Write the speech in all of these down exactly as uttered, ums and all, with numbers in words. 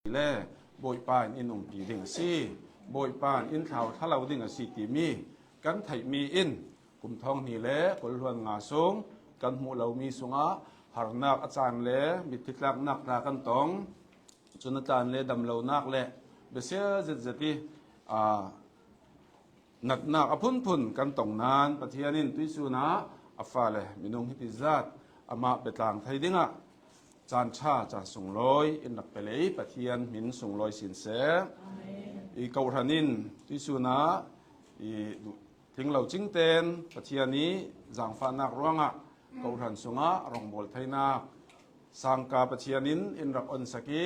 le Bawipa in in umpi ding a si, Bawipa in in thlauthla lo ding a si timi kan theihmi in kum thawng hnih le kul hluan nga sung kan hmuh lomi sungah harnak a caan le mitthi tlaknak tla kan tong, cun a caan le damlonak le besia zetzet i, aa, natnak a phunphun kan tong nain Pathian in tuihsun ah a fale minung hiti zat amah biatlang thei dingah caan ṭha, caan sunglawi in rak pe lei Pathian hmin sunglawi sin seh. Amen. I kohhran in tuihsun ah i duh tling lo cingten Pathian i zangfahnak ruangah kohhran sungah rawngbawl theinak sangka Pathian in in rak onsak i,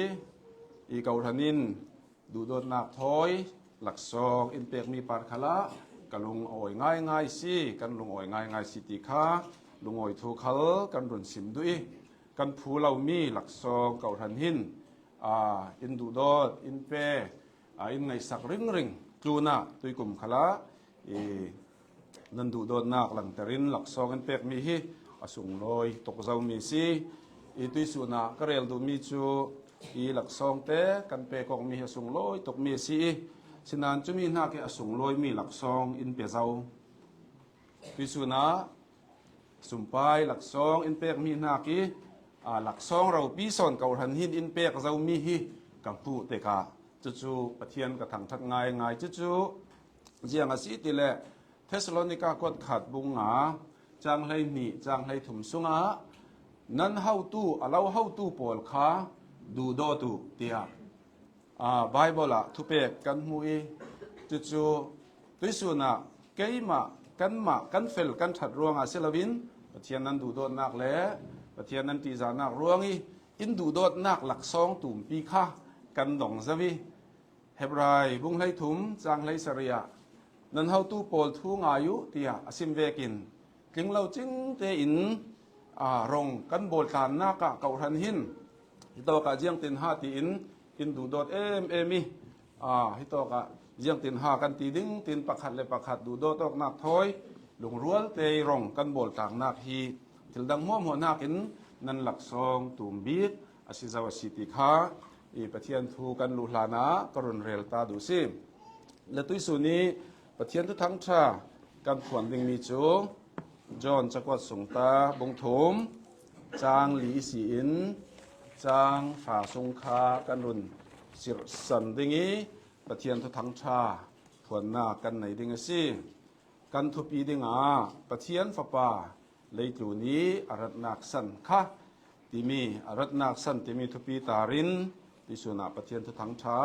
i kohhran in duhdawtnak thawi laksawng in pekmi par khalah ka lungawi ngaingai si, kan lungawi ngaingai si ti kha lungawi thu khal kan run sim duh i, kan phu lomi laksawng kohhran hin, aa, in duhdawt, in pe, aa, in ngaihsak ringring tlunah tuikum khalah i nan duhdawtnak langter in laksawng in pekmi hi a sunglawi tuk zomi si. I tuihsun ah ka rel duhmi cu i laksawngte kan pek awkmi hi a sunglawi tukmi a si i, sinain cumi hnak i a sunglawimi laksawng in pe zo. Tuihsun ah sumpai laksawng in pekmi hnak i, aa, laksawng ropi sawn kohhran hin in pek zomi hi ka hmuh tikah cucu Pathian ka thangṭhat ngaingai. Cucu ziang a si ti le Thessalonika kuat khat bung nga cang hlei hnih, cang hlei thum sungah nan hotu, a lo hotu pawl kha duhdawt uh, tiah, aa, Baibal ah thupek kan hmuh i, cucu tuihsun ah keimah, kanmah, kan fel, kan ṭhat ruangah si loin Pathian nan duhdawtnak le Pathian nan ṭihzahnak ruang i in duhdawtnak laksawng tumpi kha kan dong zo i, Hebrai bung hleithum cang hleisarih ah nan hotu pawl thu ngai uh, tiah a sim vekin tling lo cingte in, aa, rong kan bawl tlannak ah kohhran hin hitawk ah ziangtin ha tiin in duhdawt em em i, aa, hitawk ah ziangtin ha kan ti ding tiin pakhat le pakhat duhdawt awknak thawi lungrual te i rong kan bawl tlaknak hi thil dang hmuahhmuah hnakin nan laksawng tum bik a si zo a si ti kha i Pathian thu kan luh hlanah ka run rel ta duh si. Le tuihsun i Pathian thuthang ṭha kan phuan dingmi cu John cakuat sungta bung thum cang li ihsin cang hra sung kha kan run sirhsan ding i Pathian thuthang ṭha phuannak kan nei ding a si. Kan thupi dingah Pathian Fapa leitlun i a ratnak san kha timi, a ratnak san timi thupi tarin tuihsun ah Pathian thuthang ṭha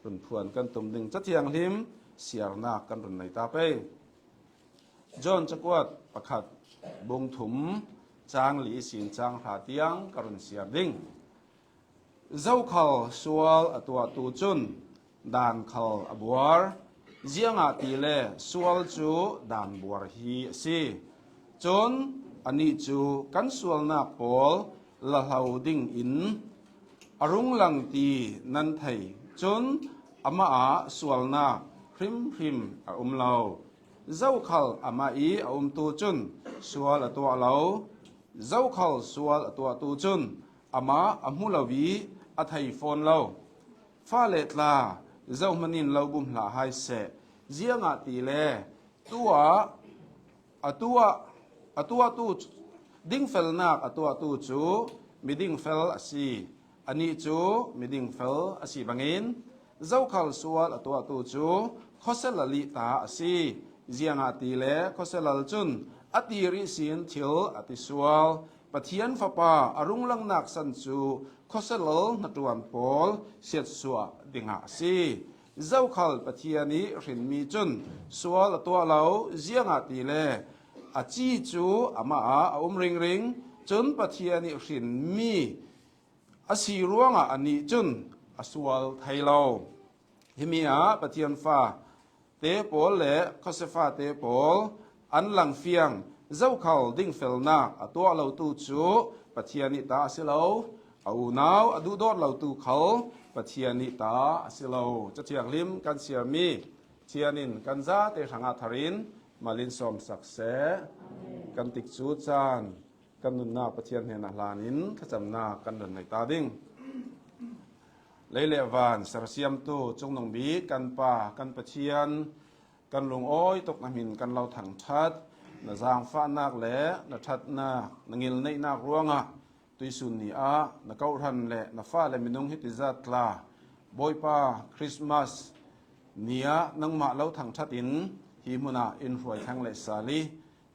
run phuan kan tum ding. Cathianghlim siarnak kan run nei ta pei. John cakuat pakhat bung thum cang li ihsin cang hra tiang ka run siar ding. Zokhal sual a tuahtu cun daan khal a buar, ziangahtile sual cu daan buar hi a si. Cun anih cu kan sualnak pawl la hlo dingin a rung lang ti nan thei. Cun amah ah sualnak hrimhrim a um lo. Zokhal amah i a umtu cun sual a tuah lo. Zokhal sual a tuahtu cun amah a hmu lo i a thei fawn lo. Fale tla, zohman in lo bum hlah hai seh, ziangahtile tuah, a tuah, a tuahtu, dingfelnak a tuahtu cu midingfel a si. Anih cu midingfel a si bangin, zokhal sual a tuahtu cu khuaselal i ta a si. Ziangahtile khuaselal cun a tir ihsin thil a ti sual. Pathian Fapa a rung langnak san cu khuaselal hnaṭuan pawl siatsuah dingah a si. Zokhal Pathian i hrinmi cun sual a tuah lo, ziangahtile a ci cu amah ah a um ringring. Cun Pathian i hrinmi a si ruangah anih cun a sual thei lo. Himi ah Pathian fa te pawl le khuasia fate pawl an langfiang. Zokhal dingfelnak a tuah lotu cu Pathian i ta a si lo. A unau a duhdawt lotu khal Pathian i ta a si lo. Cathianghlim kan siarmi Pathian in kan zate hrangah tharin mal in sawmsak seh. Kan tikcu caan kan nunnak Pathian hnenah hlanin thlacamnak kan run nei ta ding. Lei le van sersiamtu, chungnungbik kan Pa, kan Pathian, kan lungawi tuk na hmin kan lo thangṭhat. Na zaangfahnak le na ṭhatnak, na ngilneihnak ruangah tuihsun ni ah na kawhhran le na fale minung hiti zat tla, Bawipa Christmas ni ah nangmah lo thangṭhat in hi hmun ah in hruai thleng leh sal i,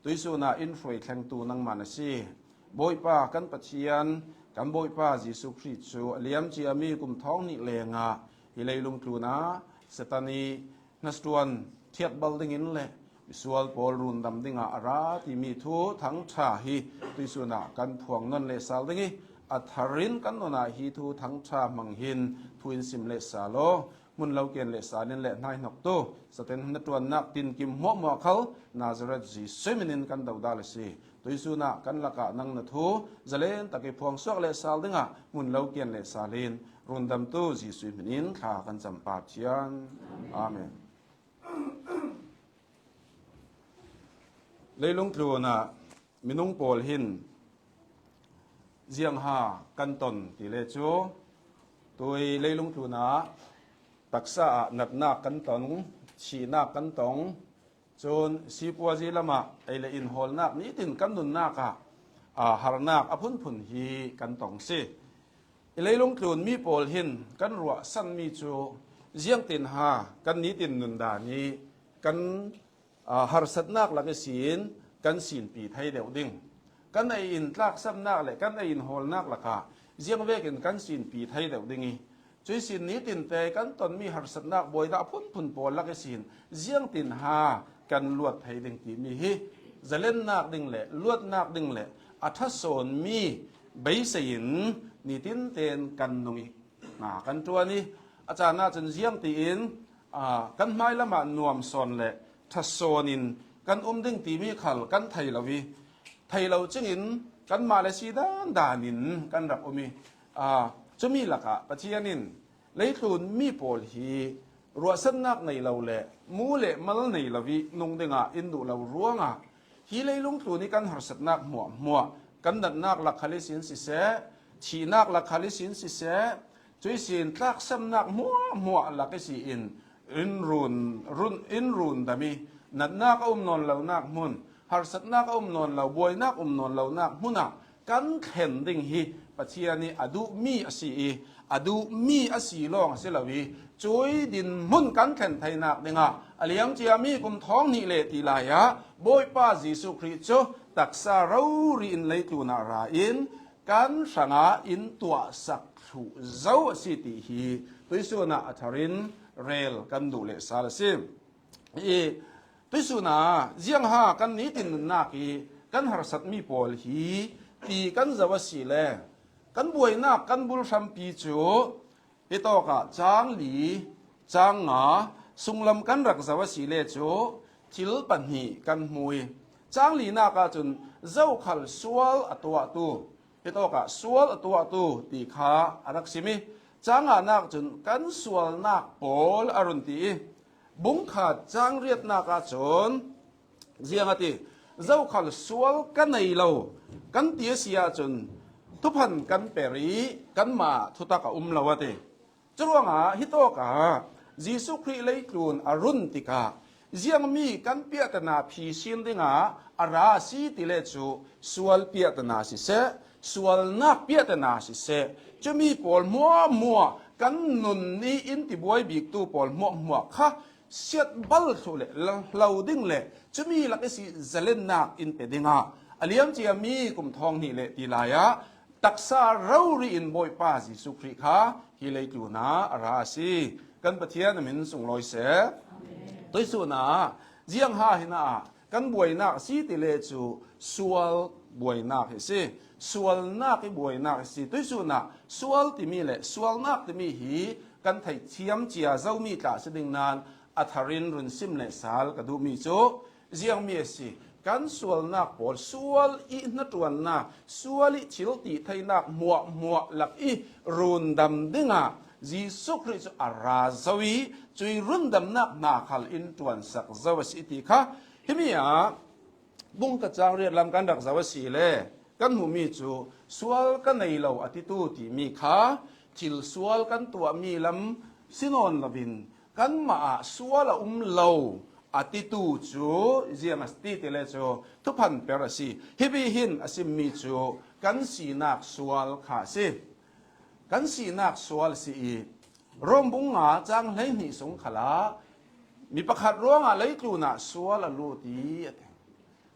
tuihsun ah in hruai thlengtu nangmah na si. Bawipa kan Pathian, kan Bawipa Jesuh Khrih cu a liam ciami kum thawng hnih lengah hi leilung tlun ah Satan i hnaṭuan ṭhiat bal dingin le misual pawl rundam dingah a ra timi thu thangṭha hi tuihsun ah kan phuang nawn leh sal ding i, a thar in kan nun ah hi thu thangṭha hmang hin thu in sim leh sal aw. Hmun lo ken leh sal in le hnaihnoktu Satan hnaṭuannak tinkim hmuahhmuah khal Nazareth Jesuh min in kan dodal a si. Tuihsun ah kan lakah nang na thu zalen tak i phuang suak leh sal dingah hmun lo ken leh sal in rundamtu Jesuh min in thla kan cam, Pa Pathian. Amen. Leilung tlun ah minung pawl hin ziangha kan ton ti le cu, tui leilung tlun ah taksa ah natnak kan tong, thihnak kan tong, cun sipuazi lamah ei le in hawlnak nitin kan nunnak ah, aa, harnak a phunphun hi kan tong si. I leilung tlun mi pawl hin kan ruahsanmi cu ziangtinha kan nitin nundan i kan, aa, harsatnak lak ihsin kan sinpi thei deuh ding. Kan ei in tlaksamnak le kan ei in hawlnak lakah ziang vekin kan sinpi thei deuh ding i, cuih sin nitinte kan tonmi harsatnak buaidah phunphun pawl lak ihsin ziangtinha kan luat thei ding timi hi zalennak ding le luatnak ding le a ṭha sawnmi beisei in nitinten kan nung i hna kan ṭuan i, a caan ahcun ziangtiin, aa, kan hmailam ah nuam sawn le ṭha sawn in kan um ding timi khal kan thei lo i, thei lo cingin kanmah le si dandan in kan rak um i, aa, cumi lakah Pathian in leitlun mi pawl hi ruahsannak nei lo le mu le mal nei lo i nung dingah in duh lo ruangah hi leilung tlun i kan harsatnak hmuahhmuah, kan natnak lak khal ihsin siseh, thihnak lak khal ihsin siseh, cuih sin tlaksamnak hmuahhmuah lak ihsin in run, run, in rundam i natnak a um nawn lonak hmun, harsatnak a um nawn lo, buainak um nawn lonak hmun ah kan thlen ding hi Pathian i a duhmi a si i, a duhmi a si lawng a si lo i, cui dinhmun kan thlen theinak dingah a liam ciami kum thawng hnih le ti lai ah Bawipa Jesuh Khrih cu taksa rori in leitlun ah ra in kan hrangah in tuahsak thluh zo a si ti hi tuihsun ah a thar in rel kan duh leh sal a si. I tuihsun ah ziangha kan nitin nunnak i kan harsatmi pawl hi ti kan zoh a si le kan buainak kan bul hrampi cu hitawkah cang li, cang nga sunglam kan rak zoh a si le cu thil pahnih kan hmu i, cang linak ahcun zokhal sual a tuahtu, hitawkah sual a tuahtu ti kha a rak sim i, cang nganak cun kan sualnak pawl a run ti i, bungkhat cang riatnak ahcun ziang a ti, zokhal sual ka nei lo kan ti a si ahcun thuphan kan per i kanmah thutak a um lo a ti. Curuangah hitawkah Jesuh Khrih leitlun a run tikah ziangmi kan piahtana phisin dingah a ra a si ti le cu sual piahtana siseh, sualnak piahtana siseh, cumi pawl hmuahhmuah kan nun i in tibuai biktu pawl hmuahhmuah kha siat bal thluh le hlo ding le cumi lak ihsi zalennak in pe dingah a liam ciami kum thawng hnih le ti lai ah taksa rori in Bawipa Jesuh Khrih kha hi leitlun ah a ra a si. Kan Pathian a min sunglawi seh. Tuihsun ah ziangha hi na ah kan buainak a si ti le cu sual buainak hi si. Sualnak i buainak hi si. Tuihsun ah sual timi le sualnak timi hi kan theihthiam cia zomi tla si ding nan a thar in run sim le sal ka duhmi cu ziangmi a si. Kan sualnak pawl, sual i hnaṭuannak, sual i thil ti theinak hmuahhmuah lak i rundam dingah Jesuh Khrih cu a ra zo i cui rundamnak hna khal in ṭuansak zo a si ti kha himi ah bungkhat cang riat lam kan rak zoh a si le kan hmuhmi cu sual ka nei lo a titu timi kha thil sual kan tuahmi lam si nawn lovin, kanmah ah sual a um lo a titu cu ziang a ti ti le cu thuphan per a si. Hipi hin a simmi cu kan sinak sual kha a si. Kan sinak sual a si i Rom bung nga cang hleihnih sung khalah mi pakhat ruangah leitlun ah sual a lut i a ti.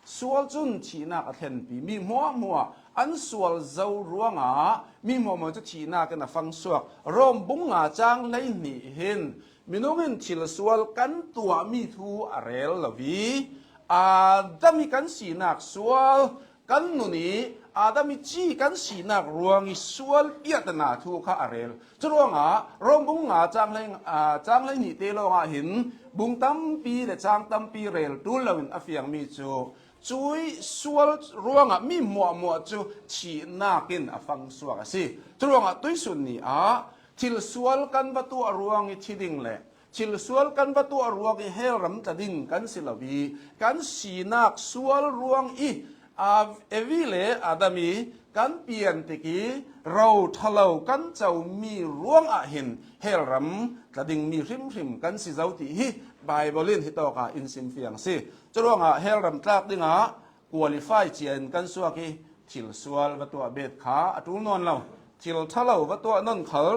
Sual cun thihnak a thlenpi. Mi hmuahhmuah an sual zo ruangah mi hmuahhmuah cu thihnak in a fangsuak. Rom bung nga cang hleihnih hin minung in thil sual kan tuahmi thu a rel lo i Adam i kan sinak sual kan nun i Adam i ci kan sinak ruang i sual piahtana thu kha a rel. Curuangah Rom bung nga cang hlei, aa, cang hleihnih te lawngah hin bung tampi le cang tampi rel ṭul loin a fiangmi cu cui sual ruangah mi hmuahhmuah cu thihnak in a fangsuak a si. Curuangah tuisun ni ah thil sual kan va tuah ruang i thi ding le thil sual kan va tuah ruang i hell ram tla ding kan si lo i kan sinak sual ruang i Av-, Evi le Adam i kan pian tik i ro ṭhalo kan comi ruangah hin hell ram tla dingmi hrimhrim kan si zo ti hi Bible in hitawkah in simfiang a si. Curuangah hell ram tlak dingah qualify cia in kan suak i thil sual va tuah bet kha a ṭul nawn lo. Thil ṭhalo va tuah nawn khal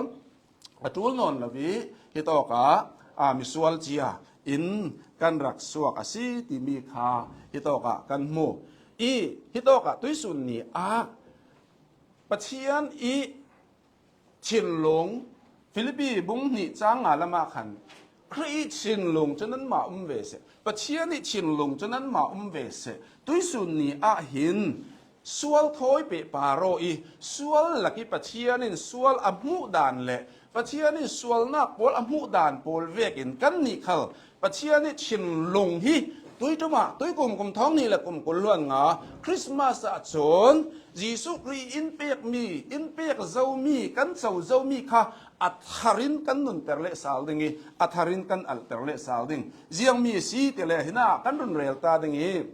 a ṭul nawn lo i hitawkah, aa, misual cia in kan rak suak a si timi kha hitawkah kan hmu. I hitawkah tuisun ni ah Pathian i thinlung, Filipi bung hnih cang nga lamah khan Khrih i thinlung cu nanmah um ve seh, Pathian i thinlung cu nanmah um ve seh. Tuisun ni ah hin sual thawi peh par aw i sual lak i Pathian in sual a hmuh dan le Pathian in sualnak pawl a hmuh dan pawl vekin kannih khal Pathian i thinlung hi tuiṭum ah tuikum kum thawng hnih le kum kul hluan nga Christmas ah cun Jesuh Khrih in pekmi, in pek zomi, kan co zomi kha a tharin kan nunter leh sal ding i a tharin kan alhter leh sal ding. Ziangmi a si ti le hinah kan run rel ta ding i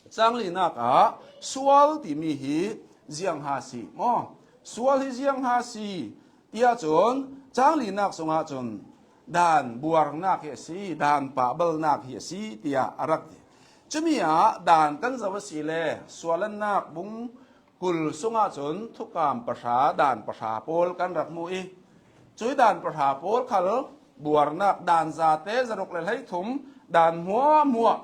Cang linak ah sual timi hi ziang ha si maw? Sual hi ziang ha si tiah cun cang linak sungah cun dan buarnak hi a si, dan pahbalnak hi a si tiah a rak ti. Cumi ah dan kan zoh a si le sualannak bung kul sungah cun thukam pahra, dan pahra pawl kan rak hmu i cui dan pahra pawl khal buarnak dan zate zaruk le hleithum dan hmuahhmuah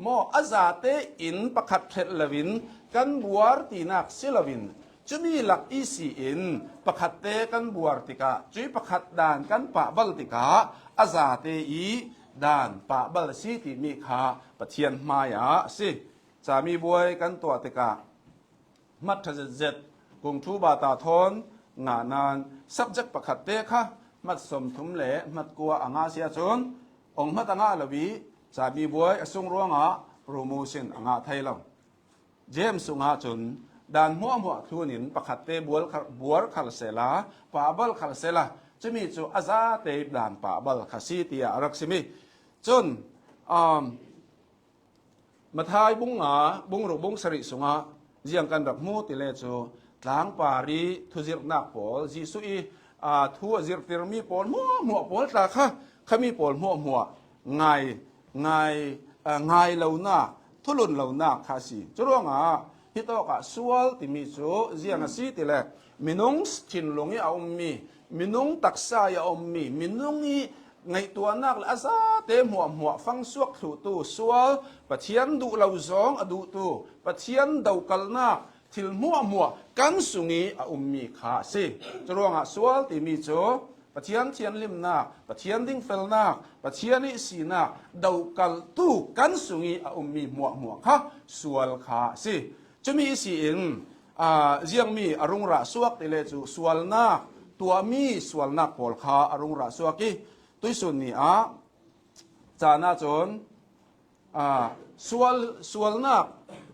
maw a zate in pakhat ṭhelh loin kan buar tinak si loin cumi lak ihsi in pakhatte kan buar tikah cui pakhat dan kan pahbal tikah a zate i dan pahbal a si timi kha Pathian hmaiah a si. Cami buai kan tuah tikah hmat ṭha zetzet, kung ṭhu bata thawn ngah nain subject pakhatte kha hmat sawmthum le hmat kua a ngah si ahcun ong hmat a ngah lo i cami buai a sung ruangah promotion a ngah thei lo. James sungah cun dan hmuahhmuah thlun in pakhatte bual khal, buar khal sehla, pahbal khal sehla, cumi cu a zate dan pahbal kha si tiah a rak simi. Cun, um, Matthai bung nga, bung ruk, bung sarih sungah ziang kan rak hmu ti le cu tlangpar i thuzirhnak pawl, Jesuh i, aa, thu a zirhtirmi pawl hmuahhmuah pawl tla kha khami pawl hmuahhmuah ngai, ngai, aa, ngai lonak, thulun lonak kha a si. Curuangah hitawkah sual timi cu ziang a si ti le minung thinlung i a ummi, minung taksa i a ummi, minung i ngaihtuahnak le a zate hmuahhmuah fangsuak thluhtu sual, Pathian duh lo zong a duhtu, Pathian dokalnak thil hmuahhmuah kan sung i a ummi kha a si. Curuangah sual timi cu Pathian thianhlimnak, Pathian dingfelnak, Pathian i sinak dokaltu kan sung i a ummi hmuahhmuah kha sual kha a si. Cumi ihsi in, aa, ziangmi a rung rah suak ti le cu sualnak, tuahmi sualnak pawl kha a rung rah suak i tuisun ni ah caan ahcun, aa, sual, sualnak,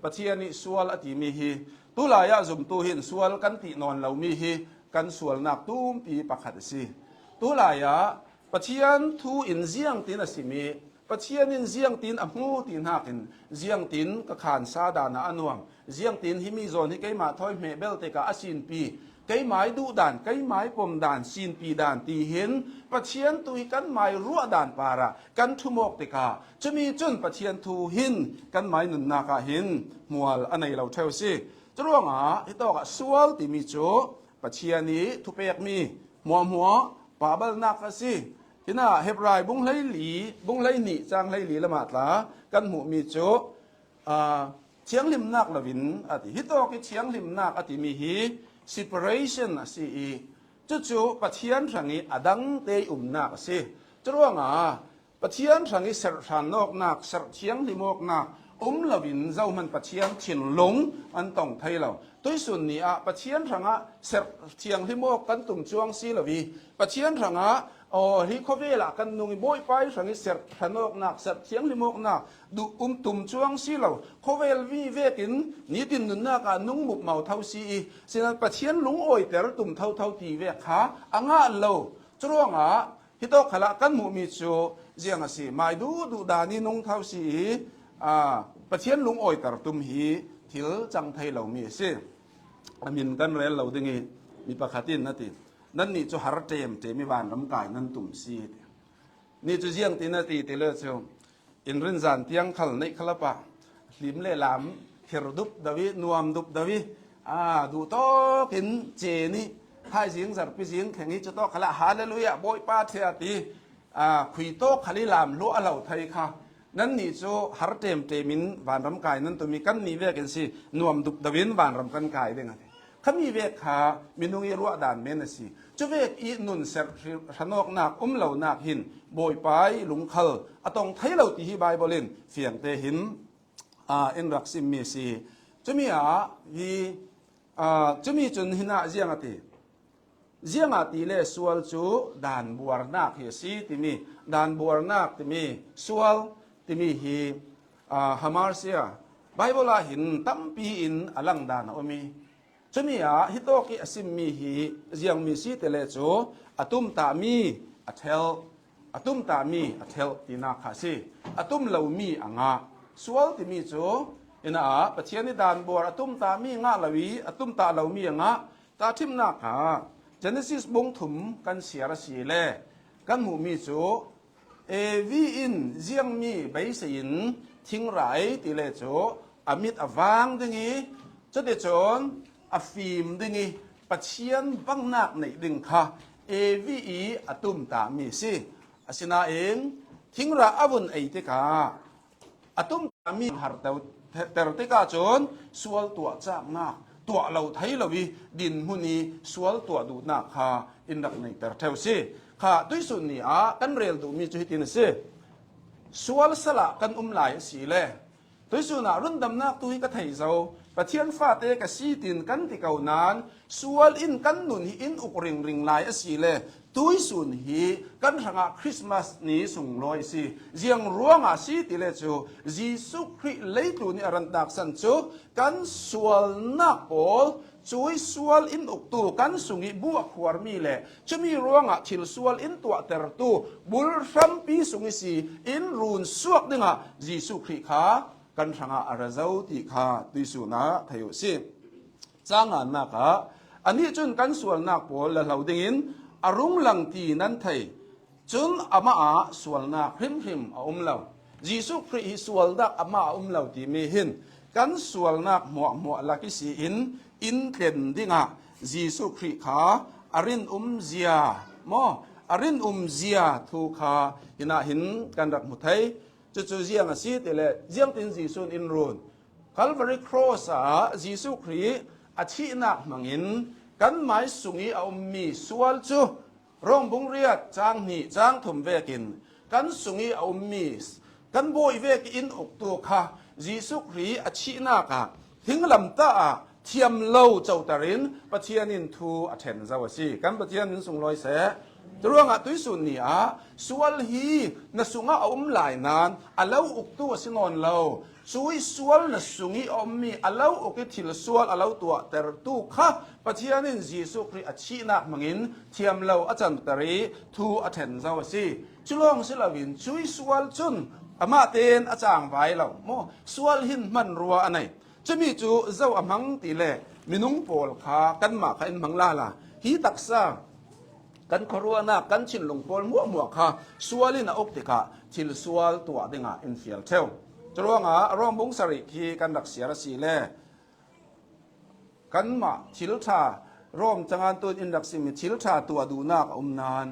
Pathian i sual a timi hi tulai ah zumtu hin sual kan ti nawn lomi hi kan sualnak tumpi pakhat a si. Tulai ah Pathian thu in ziangtin a simi, Pathian in ziangtin a hmu ti hnakin ziangtin ka khansa dan ah a nuam, ziangtin himi zawn hi keimah thawi hmeh bel tikah a sinpi, keimai duh dan, keimai pom dan, sinpi dan ti hin Pathian thu hi kanmai ruah dan parah kan thumawk tikah, cumi cun Pathian thu hin kanmai nunnak ah hin hmual a nei lo ṭheu si. Curuangah hitawkah sual timi cu Pathian ih thupekmi hmuahhmuah pahbalnak a si. Hinah Hebrai bung hleili, bung hleihnih cang hleili lamah tla kan hmuhmi cu, aa, thianghlimnak loin a ti. Hitawk ih thianghlimnak a timi hi separation a si ih, cucu Pathian hrangih a dangte ih umnak a si. Curuangah Pathian hrangih serh hranawknak, serh thianghlimawknak um loin zohman Pathian thinlung an tong thei lo. Tuihsun ni ah Pathian hrangah serh thianghlimawk kan tum cuang si lo ih, Pathian hrangah, aw, hi khawvel ah kan nung ih Bawipa ih hrangih serh hranawknak, serh thianghlimawknak duh um tum cuang si lo. Khawvel mi vekin nitin nunnak ah nung mupmau tho si ih, sinain Pathian lungawiter tum thotho ti vek kha a ngah lo. Curuangah hitawk khalah kan hmuhmi cu ziang a si? Mai duhduh dan ih nung tho si ih, aa, Pathian lungawiter tum hi thil cang thei lomi a si. A min kan rel lo ding ih mi pakhat in a ti, "Nannih cu har ṭemṭem ih vanram kai nan tum si," a ti. Ni cu ziang ti na ti ti le cu, in rinzan tiang khal neih khalap ah hlim le lam khir dup do ih, nuam dup do ih, aa, duhtawk in cen ih, thaizing zarpi zing kheng ih, cutawk khalah Hallelujah, Bawipa ṭhia ti, aa, khui tawk khal ih lam hluah a lo thei kha, nannih cu har ṭemṭem in vanram kai nan tum ih, kannih vekin si, nuam dup do in vanram kan kai ding a ti. Khami vek kha minung ih ruahdan men a si. Cuvek ih nun serh hri-, hranawknak um lonak hin Bawipa ih lungkhal a tong thei lo ti hi Baibal in fiangte hin, aa, in rak simmi a si. Cumi ah hi, aa, cumi cun hinah ziang a ti? Ziangahtile sual cu danbuarnak hi a si timi, danbuarnak timi, sual timi hi, aa, hamarsia, Baibal ah hin tampi in a langdan a um ih, cumi ah hitawk ih a simmi hi ziangmi si ti le cu, a tumtahmi a ṭhelh, a tumtahmi a ṭhelh tinak kha a si. A tum lomi a ngah. Sual timi cu, inn ah Pathian ih danbuar a tumtahmi ngah lo ih, a tumtah lomi a ngah. Tahṭhimnak ah Genesis bung thum kan siar a si le kan hmuhmi cu, Evi in ziangmi beisei in thingra ei ti le cu a mit a vang ding ih, cuticun a fim ding ih, Pathian bangnak neih ding kha Evi ih a tumtahmi a si. Asinain thingra a vun ei tikah a tumtahmi harter tikah cun sual tuah caknak, tuah lo thei lo ih dinhmun ih sual tuah duhnak kha in rak neihter ṭheu si. Kha tuihsun ni ah kan rel duhmi cu hitin a si. Sual salah kan um lai a si le tuihsun ah rundamnak tu hi ka thei zo, Pathian fate ka si tin kan ti ko nain sual in kan nun hi in uk ringring lai a si le tuihsun hi kan hrangah Christmas ni sunglawi a si. Ziang ruangah a si ti le cu Jesuh Khrih leitlun ih a ranhnak san cu kan sualnak pawl, cuih sual in uktu kan sungih bu a khuarmi le cumi ruangah thil sual in tuahtertu bulhrampi sung ihsi in runsuak dingah Jesuh Khrih kha kan hrangah a ra zo ti kha tuihsun ah thei uh si. Cangannak ah, anih cun kan sualnak pawl la hlo dingin a rung lang ti nan thei. Cun amah ah sualnak hrimhrim a um lo. Jesuh Khrih hi sualnak amah a um lo timi hin kan sualnak hmuahhmuah lak ihsi in in tlen dingah Jesuh Khrih kha a rinum zia maw, a rinum zia thu kha hinah hin kan rak hmu thei. Cucu ziang a si ti le ziangtin Jesuh in in run? Calvary Cross ah Jesuh Khrih a thihnak hmangin kanmai sungih a ummi sual cu Rom bung riat cang hnih cang thum vekin kan sungih a ummi, kan bawi vek in uktu kha Jesuh Khrih a thihnak ah thinglamtah ah thiam lo coter in Pathian in thu a ṭhen zo a si. Kan Pathian in sunglawi seh. Curuangah tuihsun ni ah sual hi na sungah a um lai nain a lo uktu a si nawn lo. Cuih sual na sungih a ummi a lo uk ih thil sual a lo tuahtertu kha Pathian in Jesuh Khrih a thihnak hmangin thiam lo a canter ih thu a ṭhen zo a si. Culawng si loin cuih sual cun amah tein a cangvai lo maw? Sual hin hmanrua a nei. Cumi cu zo a hmang ti le minung pawl kha kanmah kha in hmang lala, hi taksa kan khuaruahnak, kan thinlung pawl hmuahhmuah kha sual in a uk tikah thil sual tuah dingah in fial ṭheu. Curuangah Rom bung sarih khi kan rak siar a si le, kanmah thil ṭha, Rom cangan tun in rak simi thil ṭha tuah duhnak a um nain,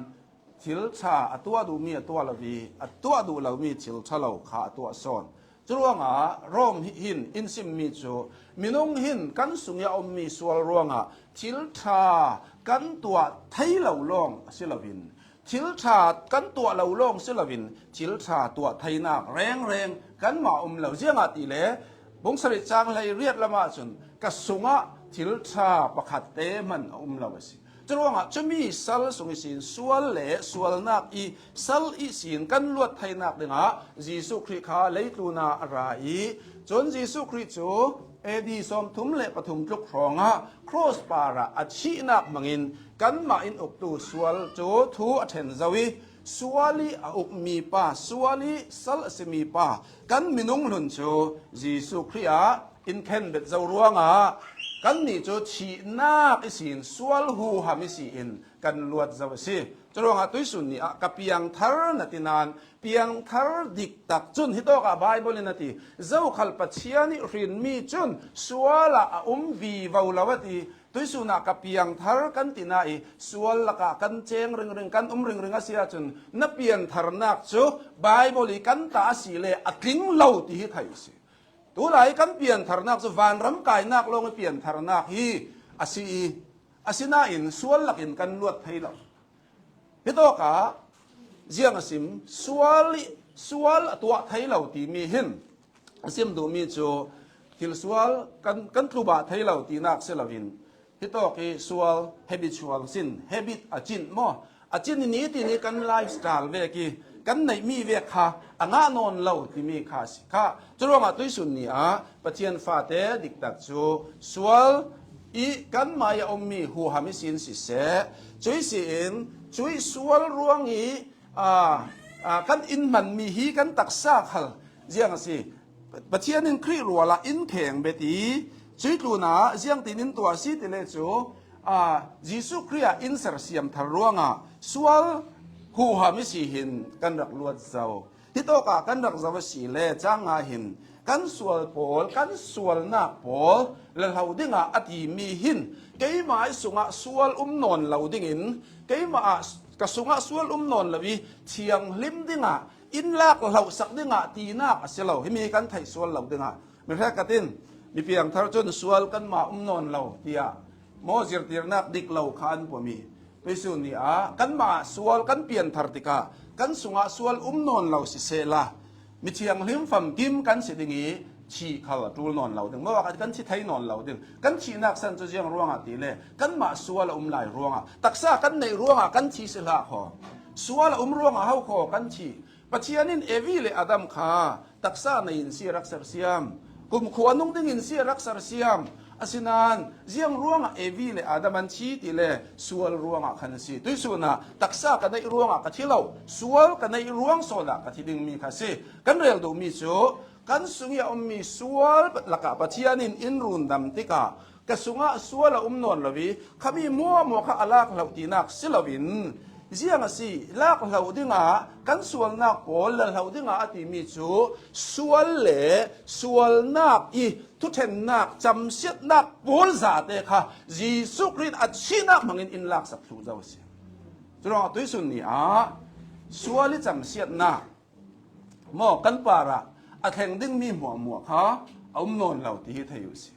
thil ṭha a tuah duhmi a tuah lo i, a tuah duh lomi thil ṭha lo kha a tuah sawn. Curuangah Rom hi-, hin in simmi cu, minung hin kan sung i a ummi sual ruangah thil ṭha kan tuah thei lo lawng a si loin, thil ṭha kan tuah lo lawng si loin, thil ṭha tuah theinak rengreng kanmah a um lo. Ziangahtile, bung sarih cang hleiriat lamah cun, ka sungah thil ṭha pakhat te hman a um lo a si. Curuangah cumi sal sung ihsin, sual le sualnak i sal ihsin kan luat theinak dingah Jesuh Khrih kha leitlun ah a ra i, cun Jesuh Khrih cu A D sawmthum le pathum tluk hrawngah cross parah a thihnak hmangin kanmah in uktu sual cu thu a ṭhen zo i, sual i a ukmi pa, sual i sal a simi pa, kan minung hlun cu Jesuh Khrih ah in khenbet zo ruangah kannih cu thihnak ihsin sual huham ihsin kan luat zo a si. Curuangah tuihsun ni ah ka piangthar na ti nain, piangthar diktak cun, hitawkah Baibal in a ti, zokhal Pathian ih hrinmi cun sual ah a um vivo lo a ti. Tuihsun ah ka piangthar kan ti nain, sual lakah kan ceng ringring, kan um ringring a si ahcun, na piantharnak cu Baibal ih kan ta a si le a tling lo ti hi theih a si. Tulai kan piantharnak cu vanram kainak lawng ih piantharnak hi a si i, asinain sual lakin kan luat thei lo. Hitawkah ziang a sim, sual i, sual a tuah thei lo timi hin a sim duhmi cu thil sual kan, kan tlubah thei lo tinak si loin, hitawk i sual habitual sin, habit a cin maw? A cin i nitin i kan lifestyle vek i kan neihmi vek kha a ngah nawn lo timi kha a si kha. Curuangah tuihsun ni ah Pathian fate diktak cu sual i kanmah i a ummi huham ihsin siseh, cuih si in cuih sual ruang i, aa, aa, kan in hmanmi hi kan taksa khal ziang a si. Pathian in Khrih rual ah in kheng bet i cuih tlun ah ziangtin in tuah a si ti le cu, aa, Jesuh Khrih ah in sersiam thar ruangah sual huham ihsi hin kan rak luat zo. Hitawkah kan rak zoh a si le, cang nga hin kan sual pawl, kan sualnak pawl lalo dingah a timi hin keimah i sungah sual um nawn lo dingin, keimah ah, ka sungah sual um nawn lo i thianghlim dingah in lak hlohsak dingah tinak a si lo. Himi kan theih sual lo dingah mi hrekkhat in mi piangthar cun sual kanmah um nawn lo tiah maw zirtirnak dik lo kha an puami. Tuihsun ni ah kanmah sual kan pianthar tikah kan sungah sual um nawn lo sisehla, mi thianghlim famkim kan si ding i thih khal a ṭul nawn lo ding. Maw kan thi thei nawn lo ding. Kan thihnak san cu ziang ruangah ti le kanmah sual a um lai ruangah, taksa kan neih ruangah kan thi si hlah kho. Sual a um ruangah ho kho kan thih. Pathian in Evi le Adam kha taksa nei in si a rak sersiam, kumkhua nung ding in si a rak sersiam. Asinain ziang ruangah Evi le Adam an thi ti le sual ruangah khan a si. Tuihsun ah taksa ka neih ruangah ka thi lo, sual ka neih ruang sawn ah ka thi dingmi kha a si. Kan rel duhmi cu kan sung i a ummi sual lakah Pathian in in rundam tikah ka sungah sual a um nawn lo i, khami hmuahhmuah kha a lak hloh tinak si loin, ziang a si, lak hloh dingah kan sualnak pawl la hloh dingah a timi cu sual le sualnak i thuṭhennak, camsiatnak pawl zate kha Jesuh Khrih a thihnak hmangin in laksak thluh zo a si. Curuangah tuihsun ni ah sual i camsiatnak maw kan parah a thleng dingmi hmuahhmuah kha a um nawn lo ti hi thei uh si.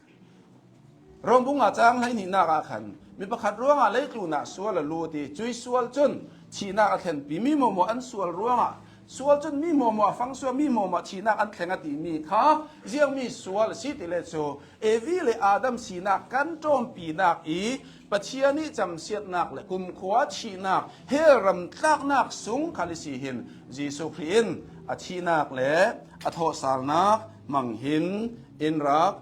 Rom bung nga cang hleihnihnak ah khan mi pakhat ruangah leitlun ah sual a lut i cuih sual cun thihnak a thlenpi, mi hmuahhmuah an sual ruangah sual cun mi hmuahhmuah a fangsuah, mi hmuahhmuah thihnak an thleng a timi kha ziangmi sual a si ti le cu Evi le Adam sinak kan ṭawmpinak i Pathian i camsiatnak le kumkhua thihnak, hell ram tlaknak sung khal i si hin Jesuh Khrih in a thihnak le a thawhsalnak hmang hin in rak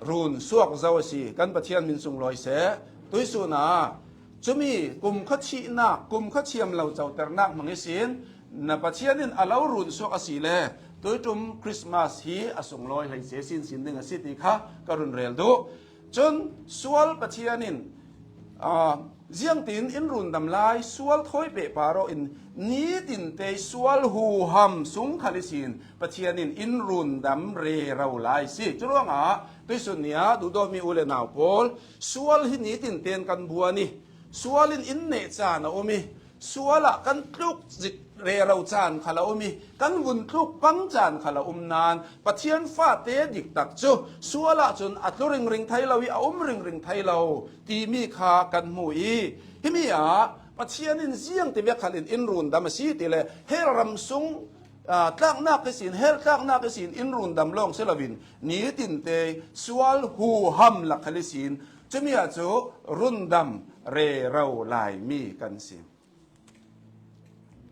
run suak zo a si. Kan Pathian min sunglawi seh. Tuihsun ah cumi kumkhua thihnak, kumkhua thiam lo coternak hmang ihsin na Pathian in a lo run suak a si le tuiṭum Christmas hi a sunglawi hleice sinsin ding a si ti kha ka run rel duh. Cun sual Pathian in, aa, ziangtin in rundam lai, sual thawi pehpar aw in, nitinte sual huham sung khal ihsin Pathian in in rundam rero lai si. Curuangah tuisun ni ah duhdawtmi u le nau pawl, sual hi nitinte in kan buan i, sual in in neh caan a um i, sual ah kan tluk zik rero caan khal a um i, kan vun tluk pang caan khal a um nain, Pathian fate diktak cu sual ah cun a tlu ringring thei lo i a um ringring thei lo timi kha kan hmu i, himi ah Pathian in ziang tivek khal in in rundam a si ti le, hell ram sung, aa, tlaknak ihsin, hell tlaknak ihsin in rundam lawng si loin, nitinte sual huham lak khal ihsin, cumi ah cu rundam rero laimi kan si.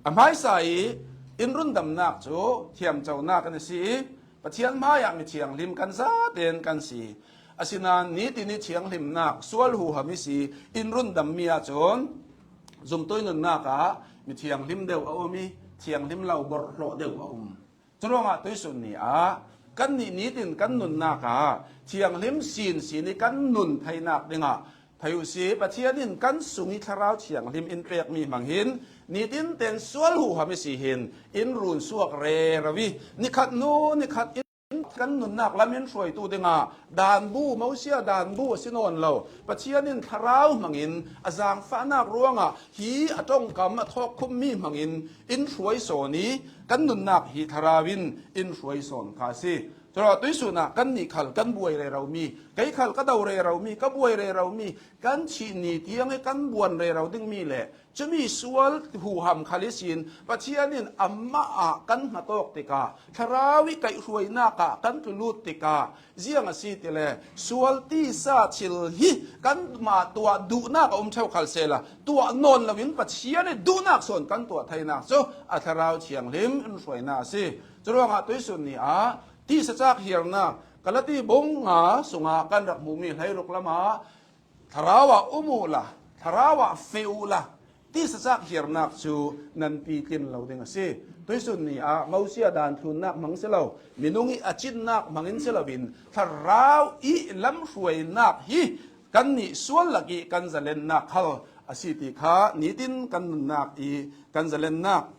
A hmaisa i in rundamnak cu thiamconak in a si i, Pathian hmaiah mi thianghlim kan zaten kan si. Asinain nitin i thianghlimnak sual huham i si in rundammi ahcun zumtui nunnak ah mi thianghlim deuh a um i, thianghlim lo borhhlawh deuh a um. Curuangah tuisun ni ah kannih nitin kan nunnak ah thianghlim sinsin i kan nun theinak dingah, thei uh si, Pathian in kan sung i Thlarau Thianghlim in pekmi hmang hin, nitin ten sual huham i si hin in run suak rero i, nikhat hnu nikhat in kan nunnak lam in hruaitu dingah danbu, Mosia danbu a si nawn lo, Pathian in Thlarau hmangin a zaangfahnak ruangah hi a ṭongkam a thawkkhummi hmangin in hruai sawn i, kan nunnak hi Thlarau in in hruai sawn kha a si. Curuangah tuisun ah kannih khal kan buai reromi, kei khal ka do reromi, ka buai reromi, kan thih ni tiang i kan buan rero dingmi le cumi sual huham khal ihsin Pathian in amah ah kan hngatawk tikah, Thlarau i kaihhruainak ah kan tlulut tikah, ziang a si ti le sual tisa thil hi kanmah tuah duhnak a um ṭheu khal sehla, tuah nawn loin Pathian i duhnak sawn kan tuah theinak cu a Thlarau Thianghlim in hruainak a si. Curuangah tuisun ni ah tisa cak hiarnak Galati bung nga sungah kan rak hmuhmi hleiruk lamah, Thlarau ah um uhla, Thlarau ah feh uhla, tisa cak hiarnak cu nan pitlin lo ding a si. Tuisun ni ah Mosia dan thlunnak hmang si lo, minung i a cinnak hmangin si loin Thlarau i lamhruainak hi kannih sual lak i kan zalennak khal a si ti kha nitin kan nunnak i kan zalennak.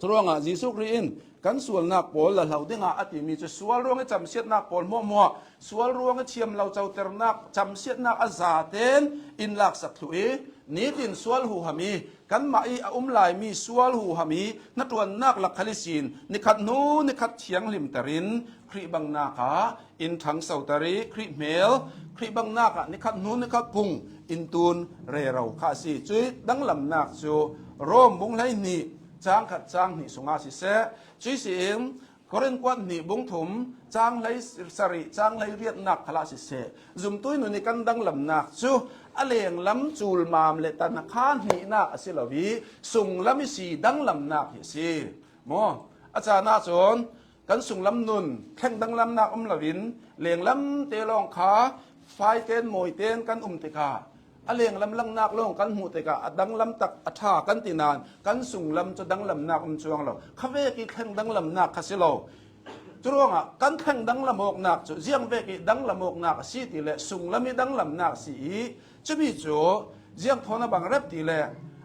Curuangah Jesuh Khrih in kan sualnak pawl la hlo dingah a timi cu sual ruang i camsiatnak pawl hmuahhmuah, sual ruang i thiam lo coternak camsiatnak a zaten in laksak thluh i, nitin sual huham i kanmah i a um laimi sual huham i hnaṭuannak lak khal ihsin nikhat hnu nikhat thianghlimter in Khrih bangnak ah in ṭhangsoter i Khrih hmel, Khrih bangnak ah nikhat hnu nikhat phung in tun rero kha a si. Cuih danglamnak cu Rom bung hleihnih cang khat cang hnih sungah siseh, cuih si in Korin kuat hnih bung thum cang hleisarih cang hleiriatnak khalah siseh, zumtui nun i kan danglamnak cu a lenglam culmam le tanakha hnihnak a si lo i sunglam i si danglamnak hi a si. Maw? A caan ahcun kan sunglam nun thleng danglamnak um loin lenglam te lawng kha faiten mawiten kan um tikah, a lenglam langnak lawng kan hmuh tikah a danglam tak a ṭha kan ti nain kan sunglam cu danglamnak um cuang lo. Khavek i thleng danglamnak kha si lo. Curuangah kan thleng danglam awknak cu ziangvek i danglam awknak a si ti le sunglam i danglamnak a si i, cumi cu ziang thawn a bang rep ti le,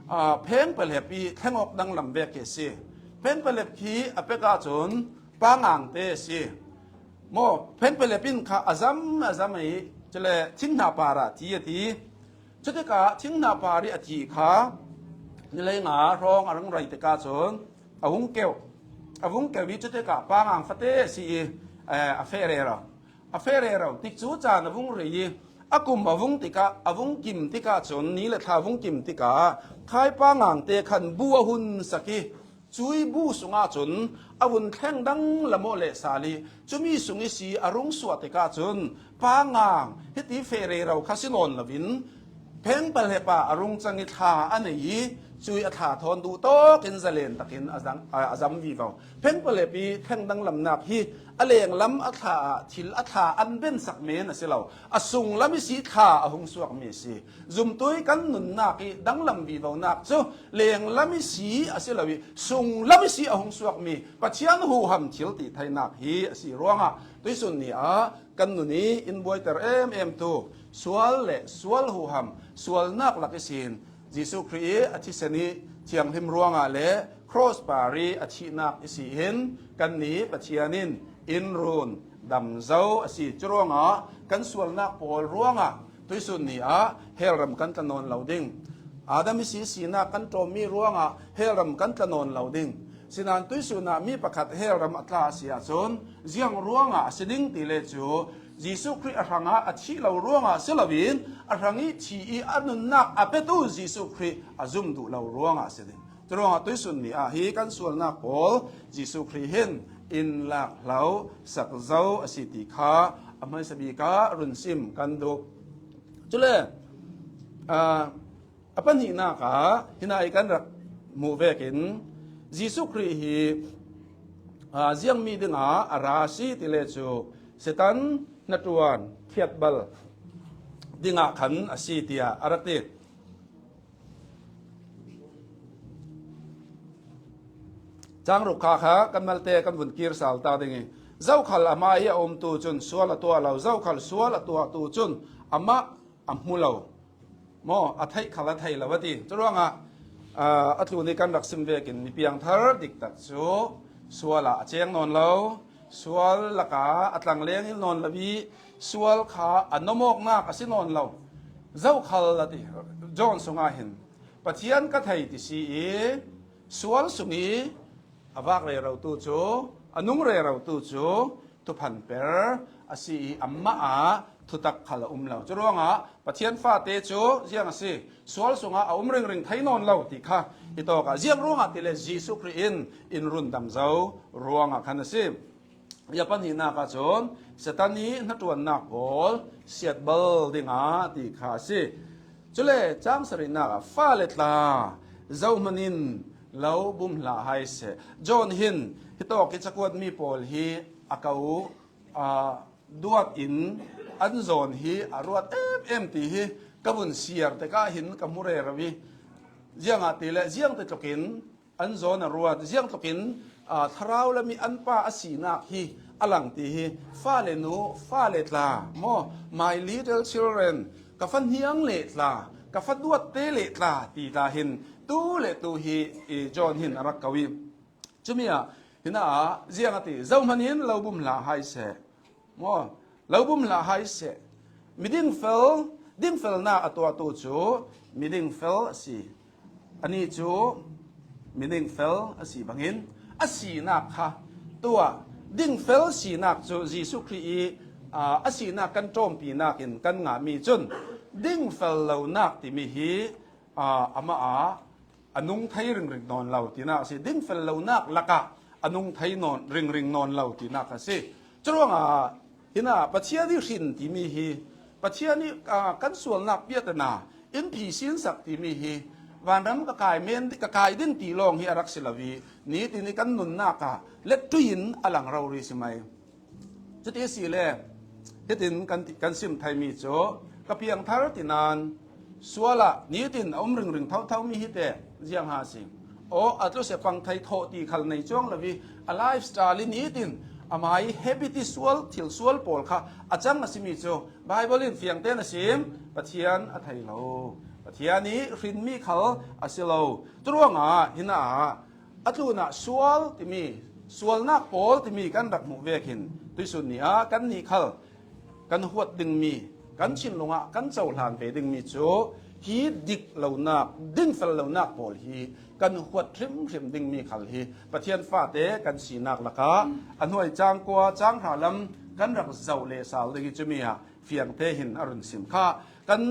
aa, pheng pelep i thleng awk danglam vek hi a si. Pheng pelep khi a pek ahcun pangang te a si. Maw, pheng pelep in kha a zam a zam i, cule thinghna par ah thi a thi. Cutikah thinghna par i a thi kha nilei nga hrawng a rung rei tikah cun a vung keuh. A vung keuh i cutikah pangang fate a si i, eh, a feh rero. A feh rero. Tikcu caan a vung rei i a kum a vung tikah, a vung kim tikah cun, ni le thla vung kim tikah khai pangang te khan bu a hun sak i, cui bu sungah cun a vun thleng danglam aw leh sal i, cumi sung i si a rung suah tikah cun pangang hiti feh rero kha si nawn loin pheng pelep ah a rung cang i thla a nei i, Jesuh a thla thawn duh tawkin zalen takin a zang, a, a zam vivo. Pheng palepi theng danglamnak hi a lenglam a thla ah thil a thla an bensak men a si lo. A sunglam i si thla a hung suakmi a si. Zumtui kan nunnak i danglam vivonak cu lenglam i si a si lo i sunglam i si a hung suakmi Pathian huham thil tih theinak hi a si ruangah tuisun ni ah kan nun i in buaiter em em tu sual le sual huham sualnak lak ihsin Jesuh Khrih i a thisen i thianghlim ruangah le cross par i a thihnak ihsin kannih Pathian in in run dam zo a si. Curuangah kan sualnak pawl ruangah tuisun ni ah hell ram kan tla nawn lo ding. Adam i si sinak kan ṭawmmi ruangah hell ram kan tla nawn lo ding. Sinan tuisun ah mi pakhat hell ram a tla a si ahcun ziang ruangah a si ding ti le cu Jesuh Khrih a hrangah a thih lo ruangah si loin a hrang i thih i a nunnak a petu Jesuh Khrih a zum duh lo ruangah a si ding. Curuangah tuisun ni ah hi kan sualnak pawl Jesuh Khrih hin in lak hlo sak zo a si ti kha a hmaisa bik ah run sim kan duh. Cule, aa, a pahnihnak ah hina i kan rak hmuh vekin Jesuh Khrih hi, aa, ziangmi dingah a ra a si ti le cu Satan hnaṭuan thiatbal dingah khan a si tiah a rak ti. Cang ruk kha kha kan malte kan vun kir sal ta ding i, zokhal amah i a umtu cun sual a tuah lo, zokhal sual a tuahtu cun amah a hmu lo. Maw, a theih khal a thei lo a ti. Curuangah, aa, a tlun i kan rak sim vekin mi piangthar diktak cu sual ah a ceng nawn lo. Sual lakah a tlangleng in nawn lo i sual kha a nomawknak a si nawn lo. Zokhal a ti, John sungah hin Pathian ka thei ti si i sual sung i a vak rerotu cu, a nung rerotu cu thuphan per a si i amah ah thutak khal a um lo. Curuangah Pathian fate cu ziang a si, sual sungah a um ringring thei nawn lo ti kha i tawk ah ziang ruangah ti le Jesuh Khrih in in rundam zo ruangah khan a si. Ya pahnihnak ahcun Satan i hnaṭuannak pawl siatbal dingah ti kha a si. Cule cang sarihnak ah fale tla zohman in lo bum hlah hai seh. John hin hitawk i cakuatmi pawl hi a ko, aa, duat in an zawn hi a ruat em em ti hi ka vun siar tikah hin ka hmu rero i ziangahtile ziangti tlukin an zawn a ruat, ziangtlukin, aa, thlarau lam i an pa a sinak hi a lang ti hi, fale nu, fale tla, maw, my little children, ka fa hniang le tla, ka fa duatte le tla, ti tla hin tu le tu hi i John hin a rak ko i, cumi ah, hina ah, ziang a ti, zohman in lo bum hlah hai seh. Maw, lo bum hlah hai seh. Mi dingfel, dingfelnak a tuahtu cu mi dingfel a si. Ani cu mi dingfel a si bangin a sinak kha tuah. Dingfel sinak cu Jesuh Khrih i, aa, a sinak kan ṭawmpinak in kan ngahmi cun dingfel lonak timi hi, aa, amah ah a nung thei ringring nawn lo tinak a si. Dingfel lonak lakah a nung thei nawn, ringring nawn lo tinak a si. Curuangah hina Pathian i hrin timi hi, Pathian i, aa, kan sualnak piatana in phisinsak timi hi, vanram ka kai men, ka kai ding ti lawng hi a rak si lo i, nitin i kan nunnak ah let ṭuin a lang rori si mai. Cuti a si le, hitin kan ti, kan sim theimi cu ka piangthar tinan sual ah nitin a um ringring thotho mi hi te ziang ha si. Aw, a tluse pang thei thawh ti khal nei cuang lo i a lifestyle i nitin amah i habit i sual, thil sual pawl kha a cang a simi cu Bible in fiang tein a sim, Pathian a thei lo. Pathian i hrinmi khal a si lo. Curuangah hina ah a tlunah sual timi, sualnak pawl timi kan rak hmuh vekin tuisun ni ah kannih khal kan huat dingmi, kan thinlung ah kan cohlan ve dingmi cu hi dik lonak, dingfel lonak pawl hi kan huat hrimhrim dingmi khal hi Pathian fate kan sinak lakah a hnuai cang kua, cang hra lam kan rak zoh lehsal ding i cumi ah fiangte hin a run sim kha. Kan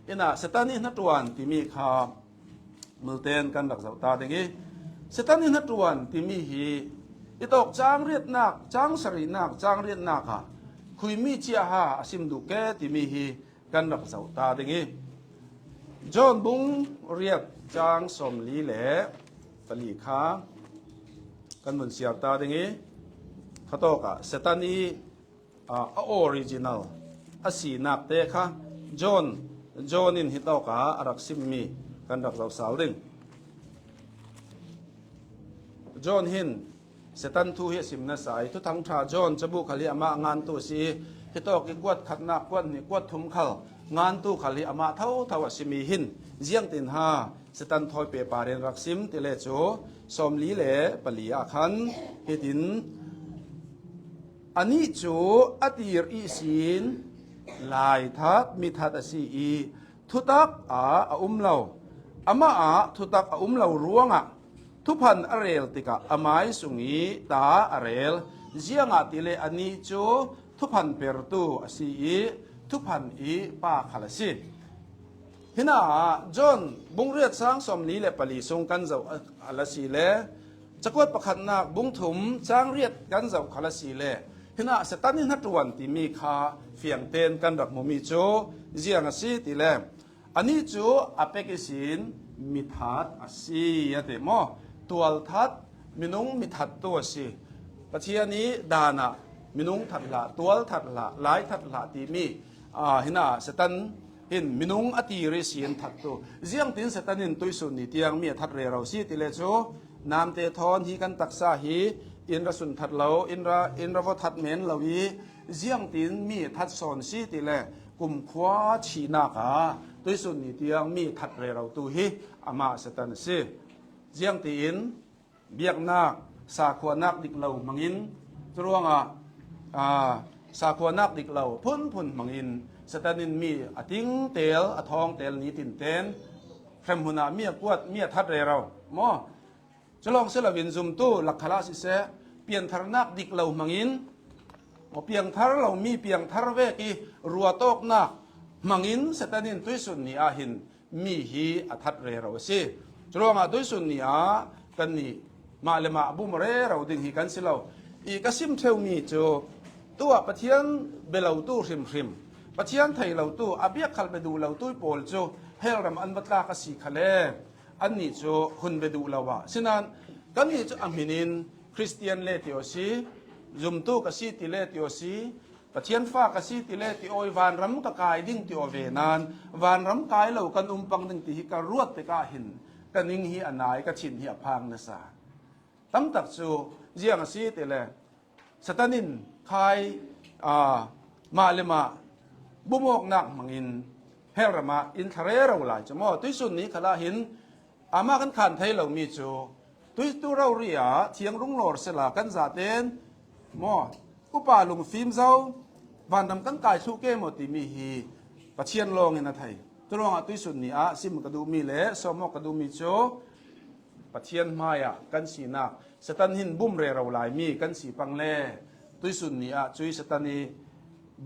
inn ah Satan i hnaṭuan timi kha Multen kan rak zoh ta ding i, Satan i hnaṭuan timi hi i tawk cang riatnak, cang sarihnak, cang riatnak ah khuimi cia ha a sim duh ke timi hi kan rak zoh ta ding i, John bung riat Chang sawmli le pali kha kan vun siar ta ding i, khatawkah Satan i, a, a original, a sinakte kha John, John in hitawkah a rak simmi kan rak zosal ding. John hin Satan thu hi a sim nasa i, Thuthang Ṭha John cabu khal hi amah ngantu a si i, hitawk i kuat khatnak, kuat hnih, kuat thum khal ngantu khal hi amah thotho a simi hin, ziangtin ha Satan thawi pehpar in rak sim ti le cu, sawmli le pali ah khan hitin, anih cu a tir ihsin laithat, mithat a si i, thutak ah a um lo, amah ah thutak a um lo ruangah thuphan a rel tikah a mai sung i ta a rel. Ziangahtile anih cu thuphan pertu a si i, thuphan i pa khal a si. Hinah John bungriat sang sawmli le pali sung kan zoh a, a la si le, cakuat pakhatnak bungthum cangriat kan zoh khal a si le, hinah Satan i hnaṭuan timi kha fiangten kan rak hmumi cu ziang a si ti le, anih cu a pek ihsin mithat a si a ti maw? Tualthat, minung mithattu a si. Pathian i dan ah minung that hlah, tual that hlah, lai that hlah timi, aa, hinah Satan hin minung a tir ihsin thattu. Ziangtin Satan in tuisun ni tiang mi a that rero si ti le cu, namte thawn hi kan taksa hi in ra sun that lo, in ra, in ra va that men lo i, ziangtin mi a that sawn si ti le, kumkhua thihnak ah tuisun ni tiang mi a that rerotu hi amah Satan a si. Ziangtiin biaknak, sakhuanak dik lo hmangin, curuangah, aa, sakhuanak dik lo phunphun hmangin Satan in mi a tingtel, a thawngtel nitinten, hremhmun ah mi a kuat, mi a that rero maw? Cu lawng si loin zumtu lak khal ah siseh, piantharnak dik lo hmangin, maw, piangthar lo mi piangthar vek i ruat awknak hmangin Satan in tuisun ni ah hin mi hi a that rero a si. Curuangah tuisun ni ah kannih mah le mah bum rero ding hi kan si lo. I ka sim ṭheumi cu tuah Pathian bia lotu hrimhrim, Pathian thei lotu, a biak khal bia duh lotu i pawl cu hell ram an va tlak a si khal e, annih cu hun bia duh lo ah. Sinain kannih cu a hmin in Khristian le ti aw si, zumtu ka si ti le ti aw si, Pathian fa ka si ti le ti aw i, vanram ka kai ding ti aw ve nain, vanram kai lo kan um pang ding ti hi ka ruat tikah hin ka ning hi a nai, ka thin hi a phang nasa. Tamtak cu ziang a si ti le, Satan in khai, aa, mah le mah bumawknak hmangin hell ram ah in thla rero lai cu maw? Tuisun ni khal ah hin amah kan khan thei lomi cu, tuitu rori ah thiang rung lawr sela kan zaten maw, upa lungfim zo, vanram kan kai thluh ke maw timi hi Pathian lawng in a thei. Curuangah tuisun ni ah sim ka duhmi le sawm awk ka duhmi cu Pathian hmaiah kan sinak, Satan hin bum rero laimi kan si pang le, tuisun ni ah cui Satan i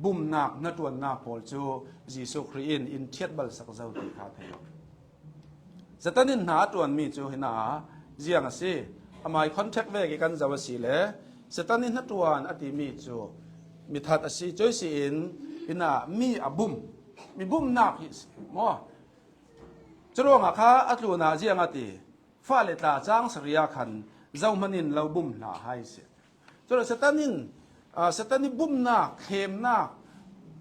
bumnak, hnaṭuannak pawl cu Jesuh Khrih in in ṭhiat balsak zo ti kha thei lo. Satan in hna a ṭuanmi cu hinah ziang a si. Amai contact vek i kan zoh a si le, Satan in hnaṭuan a timi cu mithat a si, cuih si in hinah mi a bum, mi bumnak hi a si maw? Curuangah kha a tlunah ziang a ti, fale tla cang saria khan zohman in lo bum hlah hai si. Cule Satan in, aa, Satan i bumnak, thlemnak,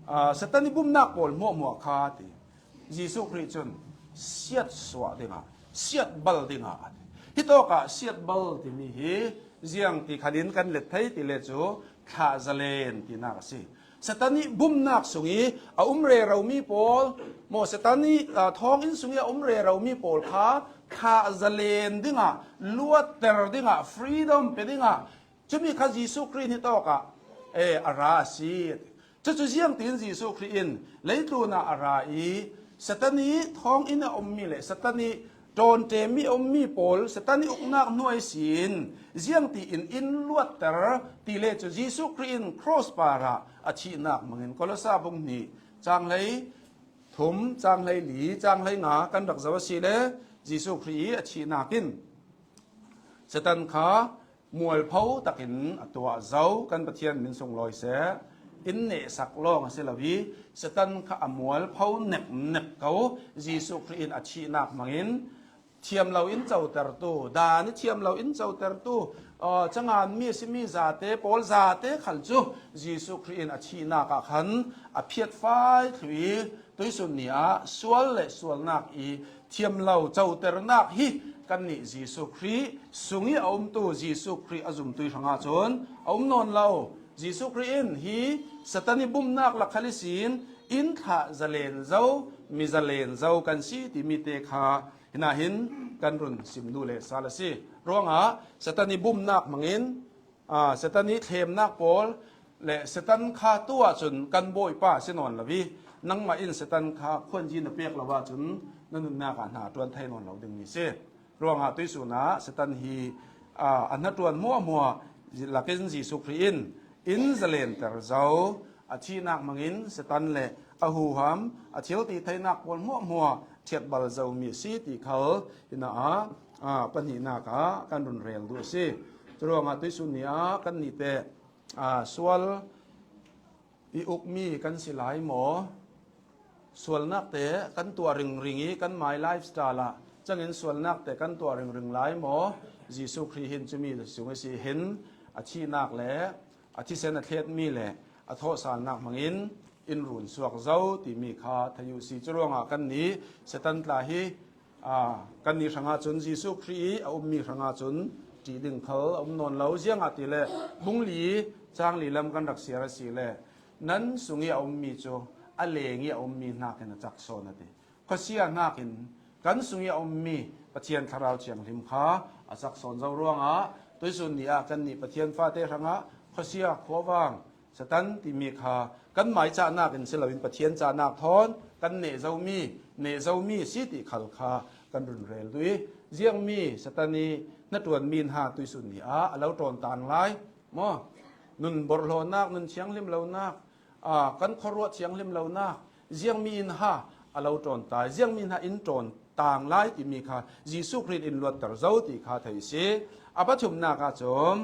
aa, Satan i bumnak pawl hmuahhmuah kha ti, Jesuh Khrih cun siatsuah dingah, siatbal dingah a ti. Hitawkah siatbal timi hi ziang ti khalin kan let thei ti le cu thlah zalen tinak a si. Satan i bumnak sung i a um reromi pawl, maw, Satan i, aa, thawnginn sung i a um reromi pawl kha thlah zalen dingah, luatter dingah, freedom pe dingah, cumi kha Jesuh Khrih ni tawkah, e, a ra a si. Cucu ziangtin Jesuh Khrih in leitlun ah a ra i, Satan i thawnginn a ummi le Satan i ṭawnṭemmi a ummi pawl Satan i uknak hnuai sin ziangtiin in luatter ti le cu Jesuh Khrih in cross parah a thihnak hmangin Kolosa bung hnih cang hlei thum, cang hlei li, cang hlei nga kan rak zoh a si le Jesuh Khrih i a thihnak in Satan kha mualpho takin a tuah zo, kan Pathian min sunglawi seh, in nehsak lawng a si lo i, Satan kha a mualpho neknek ko, Jesuh Khrih in a thihnak hmangin thiam lo in cotertu, dan i thiam lo in cotertu, aw, cangan mi a si mi zate, pawl zate khal cu Jesuh Khrih in a thihnak ah khan a phiatfai thlu i tuisun ni ah sual le sualnak i thiam lo coternak hi kannih Jesuh Khrih sung i a umtu Jesuh Khrih a zumtu i hrangah cun a um nawn lo. Jesuh Khrih in hi Satan i bumnak lak khal ihsin in thlah zalen zo, mi zalen zo kan si timi te kha hinah hin kan run sim duh le sal a si. Ruangah Satan i bumnak hmangin, aa, Satan i thlemnak pawl le Satan kha tu ahcun kan Bawipa a si nawn lo i, nangmah in Satan kha khuanzi na pek lo ahcun na nunnak ah hna a ṭuan thei nawn lo dingmi a si. Ruangah tuisun ah Satan hi, aa, a hnaṭuan hmuahhmuah lakin Jesuh Khrih in in zalenter zo, a thihnak hmangin Satan le a huham, a thil ti theinak pawl hmuahhmuah ṭhiatbal zomi a si ti khal hinah ah, aa, pahnihnak ah kan run rel duh a si. Curuangah tuisun ni ah kannih te, aa, sual i ukmi kan si lai maw? Sualnak te kan tuah ringring i kan mai lifestyle ah cangin sualnak te kan tuah ringring lai maw? Jesuh Khrih hin cumi sung i si hin a thihnak le a thisen a thletmi le a thawhsalnak hmangin in run suak zo timi kha thei uh si. Curuangah kannih Satan tla hi, aa, kannih hrangah cun Jesuh Khrih i a ummi hrangah cun ṭih ding khal a um nawn lo. Ziangahtile bungli cangli lam kan rak siar a si le nan sung i a ummi cu a leng i a ummi hnakin a cak sawn a ti. Khuasia hnakin kan sung i a ummi Pathian Thlarau Thianghlim kha a cak sawn zo ruangah tuisun ni ah kannih Pathian fate hrangah khuasia, khuavang, Satan timi kha kan mai cahnak in si loin Pathian cahnak thawn kan neh zomi, neh zomi si ti khal kha kan run rel duh i, ziangmi Satan i hnaṭuanmi hna tuisun ni ah a lo ṭawn tang lai maw? Nun borhhlawnak, nun thianghlim lonak, aa, kan khuaruah thianghlim lonak, ziangmi in ha a lo ṭawn ta, ziangmi hna in ṭawn tang lai timi kha Jesuh Khrih in luatter zo ti kha thei si. A pathumnak ah cun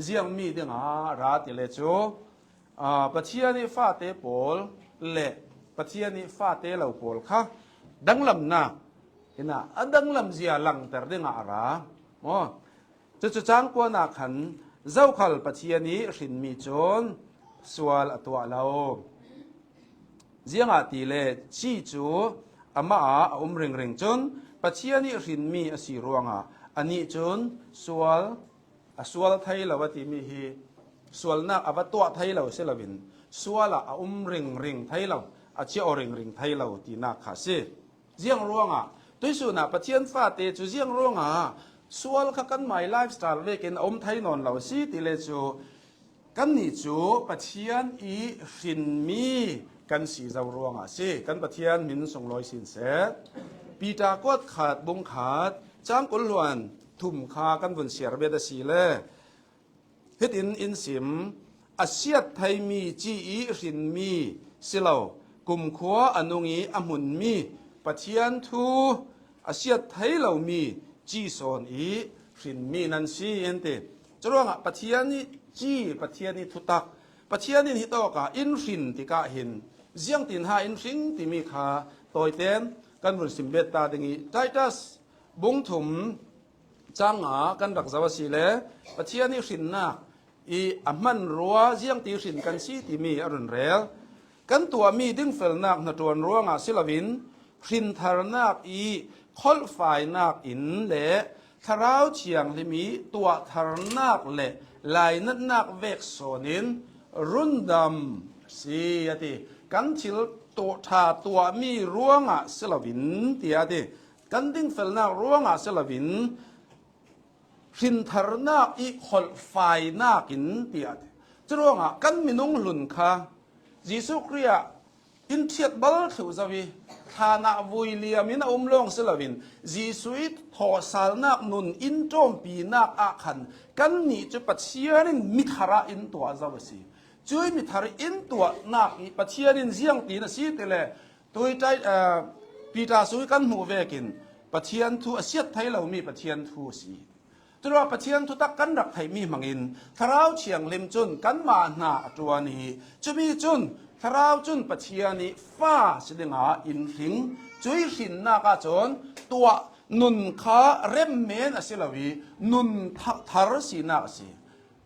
ziangmi dingah ra ti le cu, aa, Pathian i fate pawl le Pathian i fate lo pawl kha danglamnak, hinah a danglam zia langter dingah a ra. Maw? Cucu cangkuan ah khan zokhal Pathian i hrinmi cun sual a tuah lo. Ziangahtile ci cu amah ah a um ringring cun Pathian i hrinmi a si ruangah anih cun sual a sual thei lo a timi hi sualnak a va tuah thei lo si loin sual ah a um ringring thei lo, a cia aw ringring thei lo tinak kha a si. Ziang ruangah tuisun ah Pathian fate cu ziang ruangah sual kha kan mai lifestyle vekin a um thei nawn lo a si ti le cu kannih cu Pathian i hrinmi kan si zo ruangah a si. Kan Pathian min sunglawi sin seh. Peter kuat khat bung khat cang kul hluan thum kha kan vun siar bet a si le. Hitin in sim, a siat theimi ci i hrinmi si lo, kumkhua a nung i a hmunmi Pathian thu a siat thei lomi ci sawn i hrinmi nan si, in ti. Curuangah Pathian i ci, Pathian i thutak, Pathian in hitawk ah in hrin tikah hin ziangtin ha in hring timi kha tawiten kan vun sim bet ta ding i, Titus bung thum cang nga kan rak zoh a si le Pathian i hrinnak i a hmanrua ziangti hrin kan si timi a run rel. Kan tuahmi dingfelnak hnaṭuan ruangah si loin hrintharnak i kholhfainak in le Thlarau Thianghlim i tuahtharnak le lainatnak vek sawnin rundam si a ti. Kan thil tuah, ṭha tuahmi ruangah si loin tiah a ti. Kan dingfelnak ruangah si loin hrintharnak i kholhfainak in tiah a ti. Curuangah kan minung hlun kha Jesuh Khrih ah in ṭhiatbal thluh zo i thlan ah vui liam in a um lawng si loin Jesuh i thawhsalnak nun in ṭawmpinak ah khan kannih cu Pathian in mithar ah in tuah zo a si. Cui mithar in tuahnak i Pathian in ziangtin a si ti le Tui ṭai, aa, Peter sui kan hmuh vekin Pathian thu a siat thei lomi Pathian thu a si. Curuah Pathian thutak kan rak theihmi hmangin Thlarau Thianghlim cun kanmah hna a ṭuan i, cumi cun Thlarau cun Pathian i fa si dingah in hring. Cui hrinnak ah cun tuah nun kha remmen a si lo hi, nun tha-, thar sinak a si.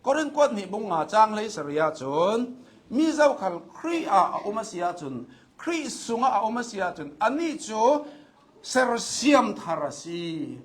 Korin kuat hnih bung nga chang hleisari ah cun, mi zokhal Khrih ah a um a si ahcun, Khrih sungah a um a si ahcun, anih cu sersiam thar a si.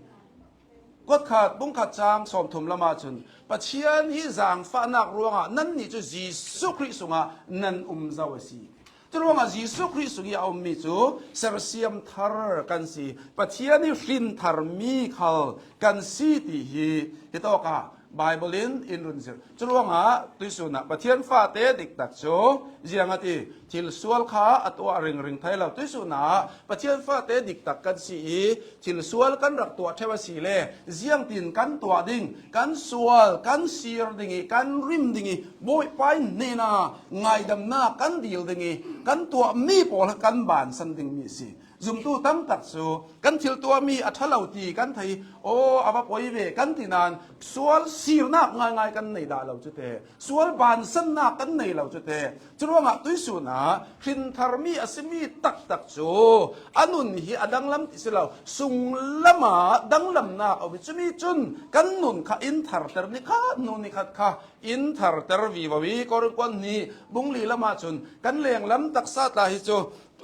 Kuat khat, bung khat cang sawmthum lamah cun, Pathian hi zaangfahnak ruangah nannih cu Jesuh Khrih sungah nan um zo a si. Curuangah Jesuh Khrih sung i a ummi cu sersiam thar kan si. Pathian i hrin tharmi khal kan si ti hi hitawkah Baibal in in run zirh. Curuangah tuisun ah Pathian fate diktak cu ziang a ti, thil sual kha a tuah ringring thei lo. Tuisun ah Pathian fate diktak kan si i thil sual kan rak tuah ṭheu a si le ziangtin kan tuah ding, kan sual, kan sir ding i, kan rim ding i, Bawipa i hnenah ngaidamnak kan dil ding i, kan tuahmi pawl kan bansan dingmi a si. Zumtu tamtak cu kan thil tuahmi a ṭha lo ti kan thei, aw, a va poi ve kan ti nain sual sirnak ngaingai kan nei dah lo cu te, sual bansannak kan nei lo cu te. Curuangah tuisun ah hrin tharmi a simi taktak cu a nun hi a danglam ti si lo, sunglam ah danglamnak a um i, cumi cun kan nun kha in tharter, nikhat hnu nikhat kha in tharter vivo i, Korin kuat hnih bung li lamah cun kan lenglam taksa tla hi cu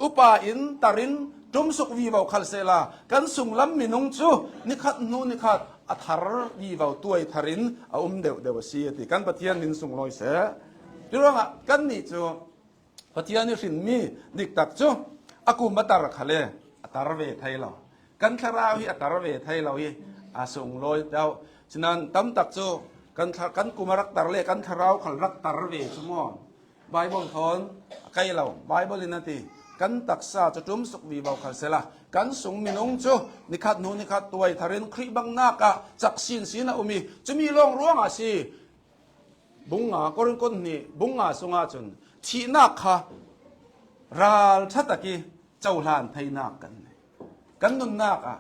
upa in tar in ṭumsuk vivo khal sehla, kan sunglam minung cu nikhat hnu nikhat a thar vivo, tuai thar in a um deuhdeuh a si, a ti. Kan Pathian min sunglawi seh. Curuangah kannih cu Pathian i hrinmi diktak cu a kum a tar kha le a tar ve thei lo. Kan thlarau hi a tar ve thei lo i a sunglawi deuh. Sinan tamtak cu kan thla-, kan kum a rak tar le kan thlarau khal rak tar ve cu maw? Baibal thawn a kei lo. Baibal in a ti, kan taksa cu ṭumsuk vivo khal sehla, kan sung minung cu nikhat hnu nikhat tuai thar in Khrih bangnak ah cak sinsin a um i, cumi lawng ruangah a si. Bung nga, Korin kuat hnih bung nga sungah cun thihnak kha ralṭha tak i cohlan theinak kan nei. Kan nunnak ah,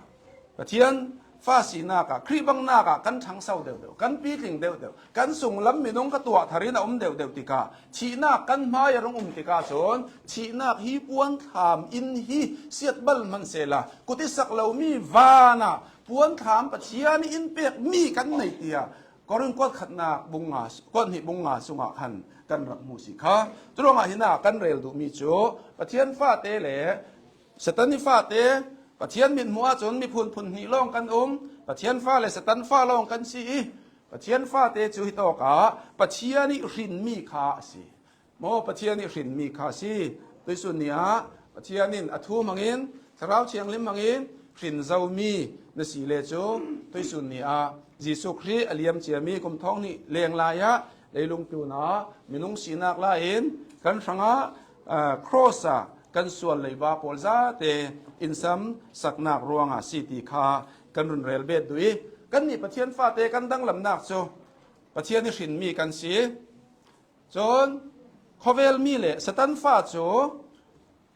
Pathian fa sinak ah, Khrih bangnak ah kan ṭhangso deuhdeuh, kan pitling deuhdeuh, kan sunglam minung kha tuah thar in a um deuhdeuh tikah, thihnak kan hmai a rung um tikah cun, thihnak hi puanthlam in hi siatbal hman sehla, kut i sak lomi van ah puanthlam Pathian in pekmi kan nei tiah Korin kuat khatnak bung nga, kuat hnih bung nga sungah khan kan rak hmu si kha. Curuangah hinah kan rel duhmi cu Pathian fate le Satan i fate, Pathian mithmuh ahcun miphun phun hnih lawng kan um, Pathian fa le Satan fa lawng kan si i, Pathian fate cu hitawkah Pathian i hrinmi kha a si. Maw, Pathian i hrinmi kha a si. Tuisun ni ah Pathian in a thu hmangin, Thlarau Thianghlim hmangin hrin zomi na si le cu, tuisun ni ah Jesuh Khrih a liam ciami kum thawng hnih leng lai ah leilung tlun ah minung sinak lai in kan hrangah, aa, cross ah kan sual leiba pawl zate in sam saknak ruangah si ti kha kan run rel bet duh i, kannih Pathian fate kan danglamnak cu Pathian i hrinmi kan si. Cun khawvel mi le Satan fa cu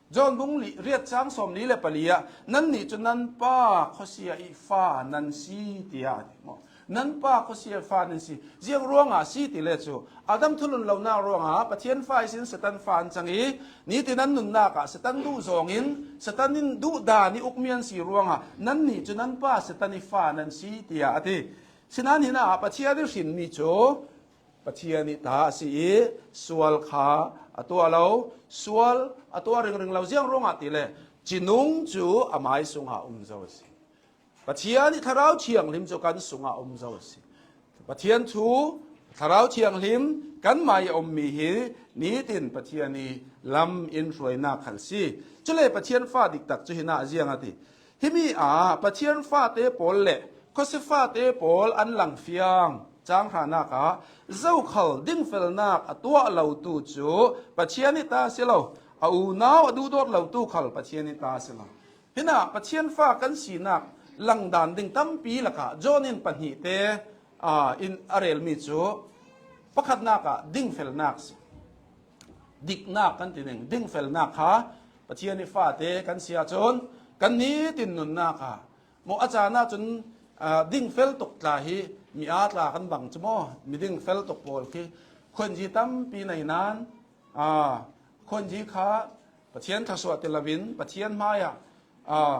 John bung li, riat cang sawmli le pali ah, "Nannih cu nan pa khuasia i fa nan si," tiah a ti maw? Nan pa khuasia fa nan si. Ziang ruangah si ti le cu, Adam thulun lonak ruangah Pathian fa ihsin Satan fa an cang i, nitin an nunnak ah Satan duh zawngin, Satan in duh dan i ukmi an si ruangah, "Nannih cu nan pa Satan i fa nan si," tiah a ti. Sinan hinah Pathian i hrinmi cu Pathian i ta a si i, sual kha a tuah lo, sual a tuah ringring lo. Ziang ruangah ti le, cinung cu amai sungah um zo a si. Pathian i Thlarau Thianghlim cu kan sungah um zo a si. Pathian thu, Thlarau Thianghlim kanmai a ummi hi nitin Pathian i lam in hruainak khal si. Cule Pathian fa diktak cu hinah ziang a ti. Himi ah Pathian fate pawl le khuasia fate pawl an langfiang cang hranak ah zokhal dingfelnak a tuah lotu cu Pathian i ta a si lo, a unau a duhdawt lotu khal Pathian i ta a si lo. Hinah Pathian fa kan sinak langdan ding tampi lakah John in pahnihte, aa, in a relmi cu pakhatnak ah dingfelnak si. Diknak kan ti ding, dingfelnak kha Pathian i fate kan si ahcun kan nitin nunnak ah maw, a caan ahcun, aa, dingfel tuk tla hi mi aa tla kan bang cu maw, mi dingfel tuk pawl khi khuanzi tampi nei nain, aa, khuanzi kha Pathian thluasuah ti loin Pathian hmaiah, aa,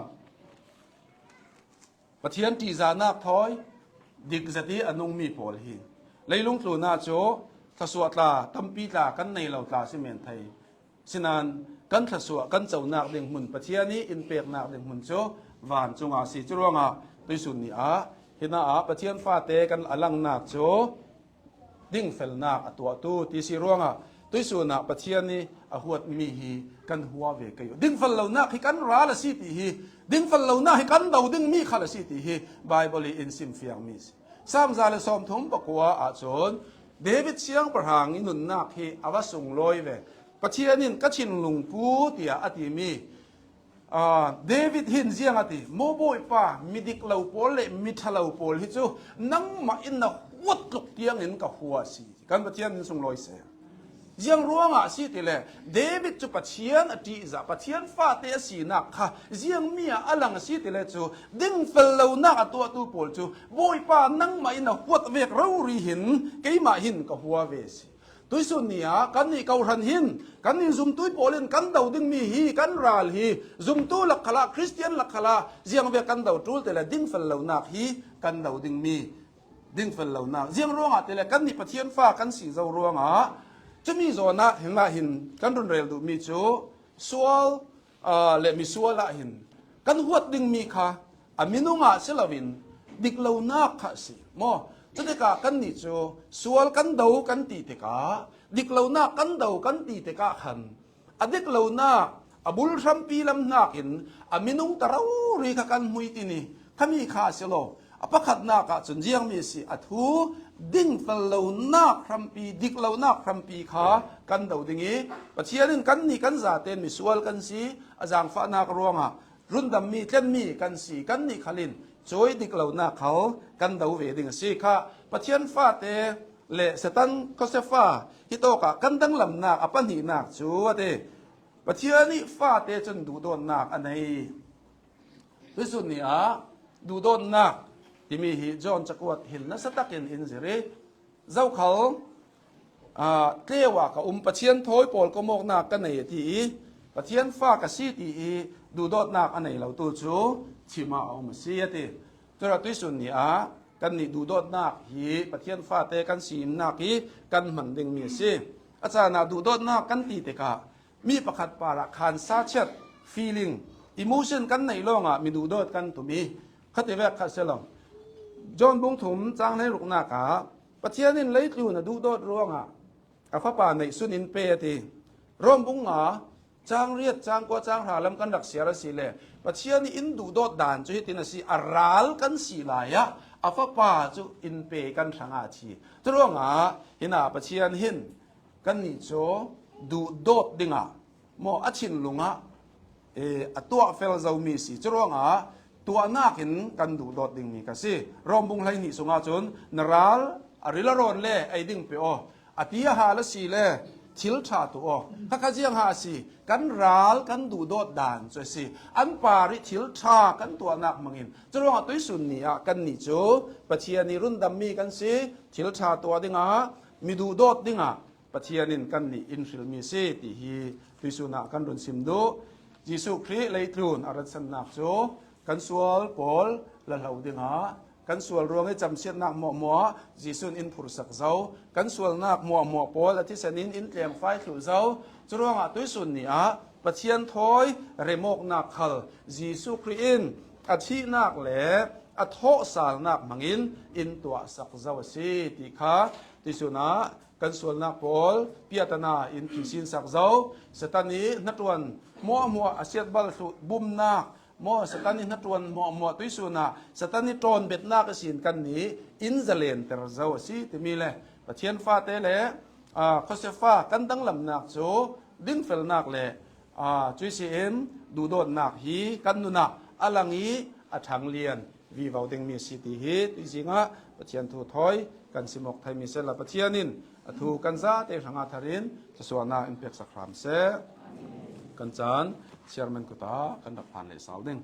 Pathian ṭihzahnak thawi dik zet i a nungmi pawl hi leilung tlunah cu thluasuah tla, tampi tla kan nei lo tla si men thei. Sinan kan thluasuah kan conak ding hmun, Pathian i in peknak ding hmun cu vancung ah a si. Curuangah tuisun ni ah hina ah Pathian fate kan a langnak cu dingfelnak a tuahtu ti si ruangah tuisun ah Pathian i a huatmi hi kan hua ve kei uh. Dingfel lonak hi kan ral a si ti hi, dingfel lonak hi kan do dingmi khal a si ti hi Baibal i in simfiangmi si. Saam za le sawmthum pakua ah cun David siangpahrang i nunnak hi a va sunglawi ve. Pathian in ka thinlung pu tiah a timi, aa, David hin ziang a ti, maw Bawipa, midik lo pawl le miṭha lo pawl hi cu nangmah in na huat tluk tiangin ka hua a si. Kan Pathian in sunglawi seh. Ziang ruangah a si ti le, David cu Pathian a ṭihzah, Pathian fate a sinak kha ziangmi ah a lang a si ti le cu, dingfel lonak a tuahtu pawl cu, Bawipa, nangmah in a huat vek rori hin keimah hin ka hua ve a si. Tuisun ni ah kannih kohhran hin, kannih zumtu pawl in kan do dingmi hi, kan ral hi, zumtu lakkhalah, Khristian lakkhalah, ziang vek kan do ṭul ti le, dingfel lonak hi kan do dingmi, dingfel lonak. Ziang ruangah ti le, kannih Pathian fa kan si zo ruangah, cumi zawn ah hin, ah hin kan run rel duhmi cu sual, aa, le misual ah hin kan huat dingmi kha a minung ah si loin dik lonak kha a si. Maw, cutikah kannih cu sual kan do kan ti tikah, dik lonak kan do kan ti tikah khan, a dik lonak a bul hrampi lam hnakin a minung ta rori kha kan hmuitini khami kha a si lo. A pakhatnak ah cun ziangmi a si, a thu dingfel lonak hrampi, dik lonak hrampi kha kan do ding i, Pathian in kannih kan zaten misual kan si, a zaangfahnak ruangah rundammi, tlenmi kan si, kannih khal in cuai dik lonak khal kan do ve ding a si kha. Pathian fate le Satan khuasia fa hi tawkah kan danglamnak a pahnihnak cu a ti. Pathian i fate cun duhdawtnak a nei. Tuisun ni ah duhdawtnak timi hi John cakuat hin nasa takin in zir i, zokhal, aa, tleu ah ka um, Pathian thawi pawl ka mawknak ka nei a ti i, Pathian fa ka si ti i duhdawtnak a nei lo tu cu thim ah a um a si a ti. Curuangah tuisun ni ah kannih duhdawtnak hi Pathian fate kan sinak i kan hman dingmi a si. A caan ah duhdawtnak kan ti tikah mi pakhat parah khansa chet, feeling, emotion kan neih lawngah mi duhdawt kan tum i, khati vek khat si lo. John bung thum cang hleiruknak ah Pathian in leitlun a duhdawt ruangah a fapa neihsun in pe a ti. Rom bung nga cang riat, cang kua, cang hra lam kan rak siar a si le, Pathian in duhdawt dan cu hitin a si, a ral kan si lai ah a fapa cu in pe kan hrangah a thi. Curuangah hina Pathian hin kannih cu duhdawt dingah, maw, a thinlung ah, eh, a tuah fel zomi si. Curuangah tuahnak in kan duhdawt dingmi ka si. Rom bung hleihnih sungah cun, na ral a ril a rawn le ei ding pe aw, a ti a hal a si le thil ṭha tuah aw. Kha kha ziang ha a si, kan ral kan duhdawt dan cu a si. An par i thil ṭha kan tuahnak hmangin. Curuangah tuisun ni ah kannih cu Pathian i rundammi kan si, thil ṭha tuah dingah, mi duhdawt dingah, Pathian in kannih in hrilmi a si ti hi tuisun ah kan run sim duh. Jesuh Khrih leitlun a ratsannak cu kan sual pawl la hlo dingah, kan sual ruang i camsiatnak hmuahhmuah Jesuh in phursak zo, kan sualnak hmuahhmuah pawl a thisen in in tlengfai thluh zo. Curuangah tuisun ni ah Pathian thawi remawknak khal Jesuh Khrih in a thihnak le a thawhsalnak hmangin in tuahsak zo a si ti kha tuisun ah kan sualnak pawl piatana in phisinsak zo. Satan i hnaṭuan hmuahhmuah a siatbal thluh bumnak, maw, Satan i hnaṭuan hmuahhmuah tuisun ah Satan i ṭawnbetnak ihsin kannih in zalenter zo a si timi le Pathian fate le, aa, khuasia fa kan danglamnak cu dingfelnak le, aa, cuih si in duhdawtnak hi kan nun ah a lang i a ṭhanglian vivo dingmi a si ti hi tuizing ah Pathian thu thawi kan sim awk theimi sehla Pathian in a thu kan zate hrangah thar in thluasuahnak in peksak hram seh. Kan caan chairman kut ah kan rak phan leh sau ding.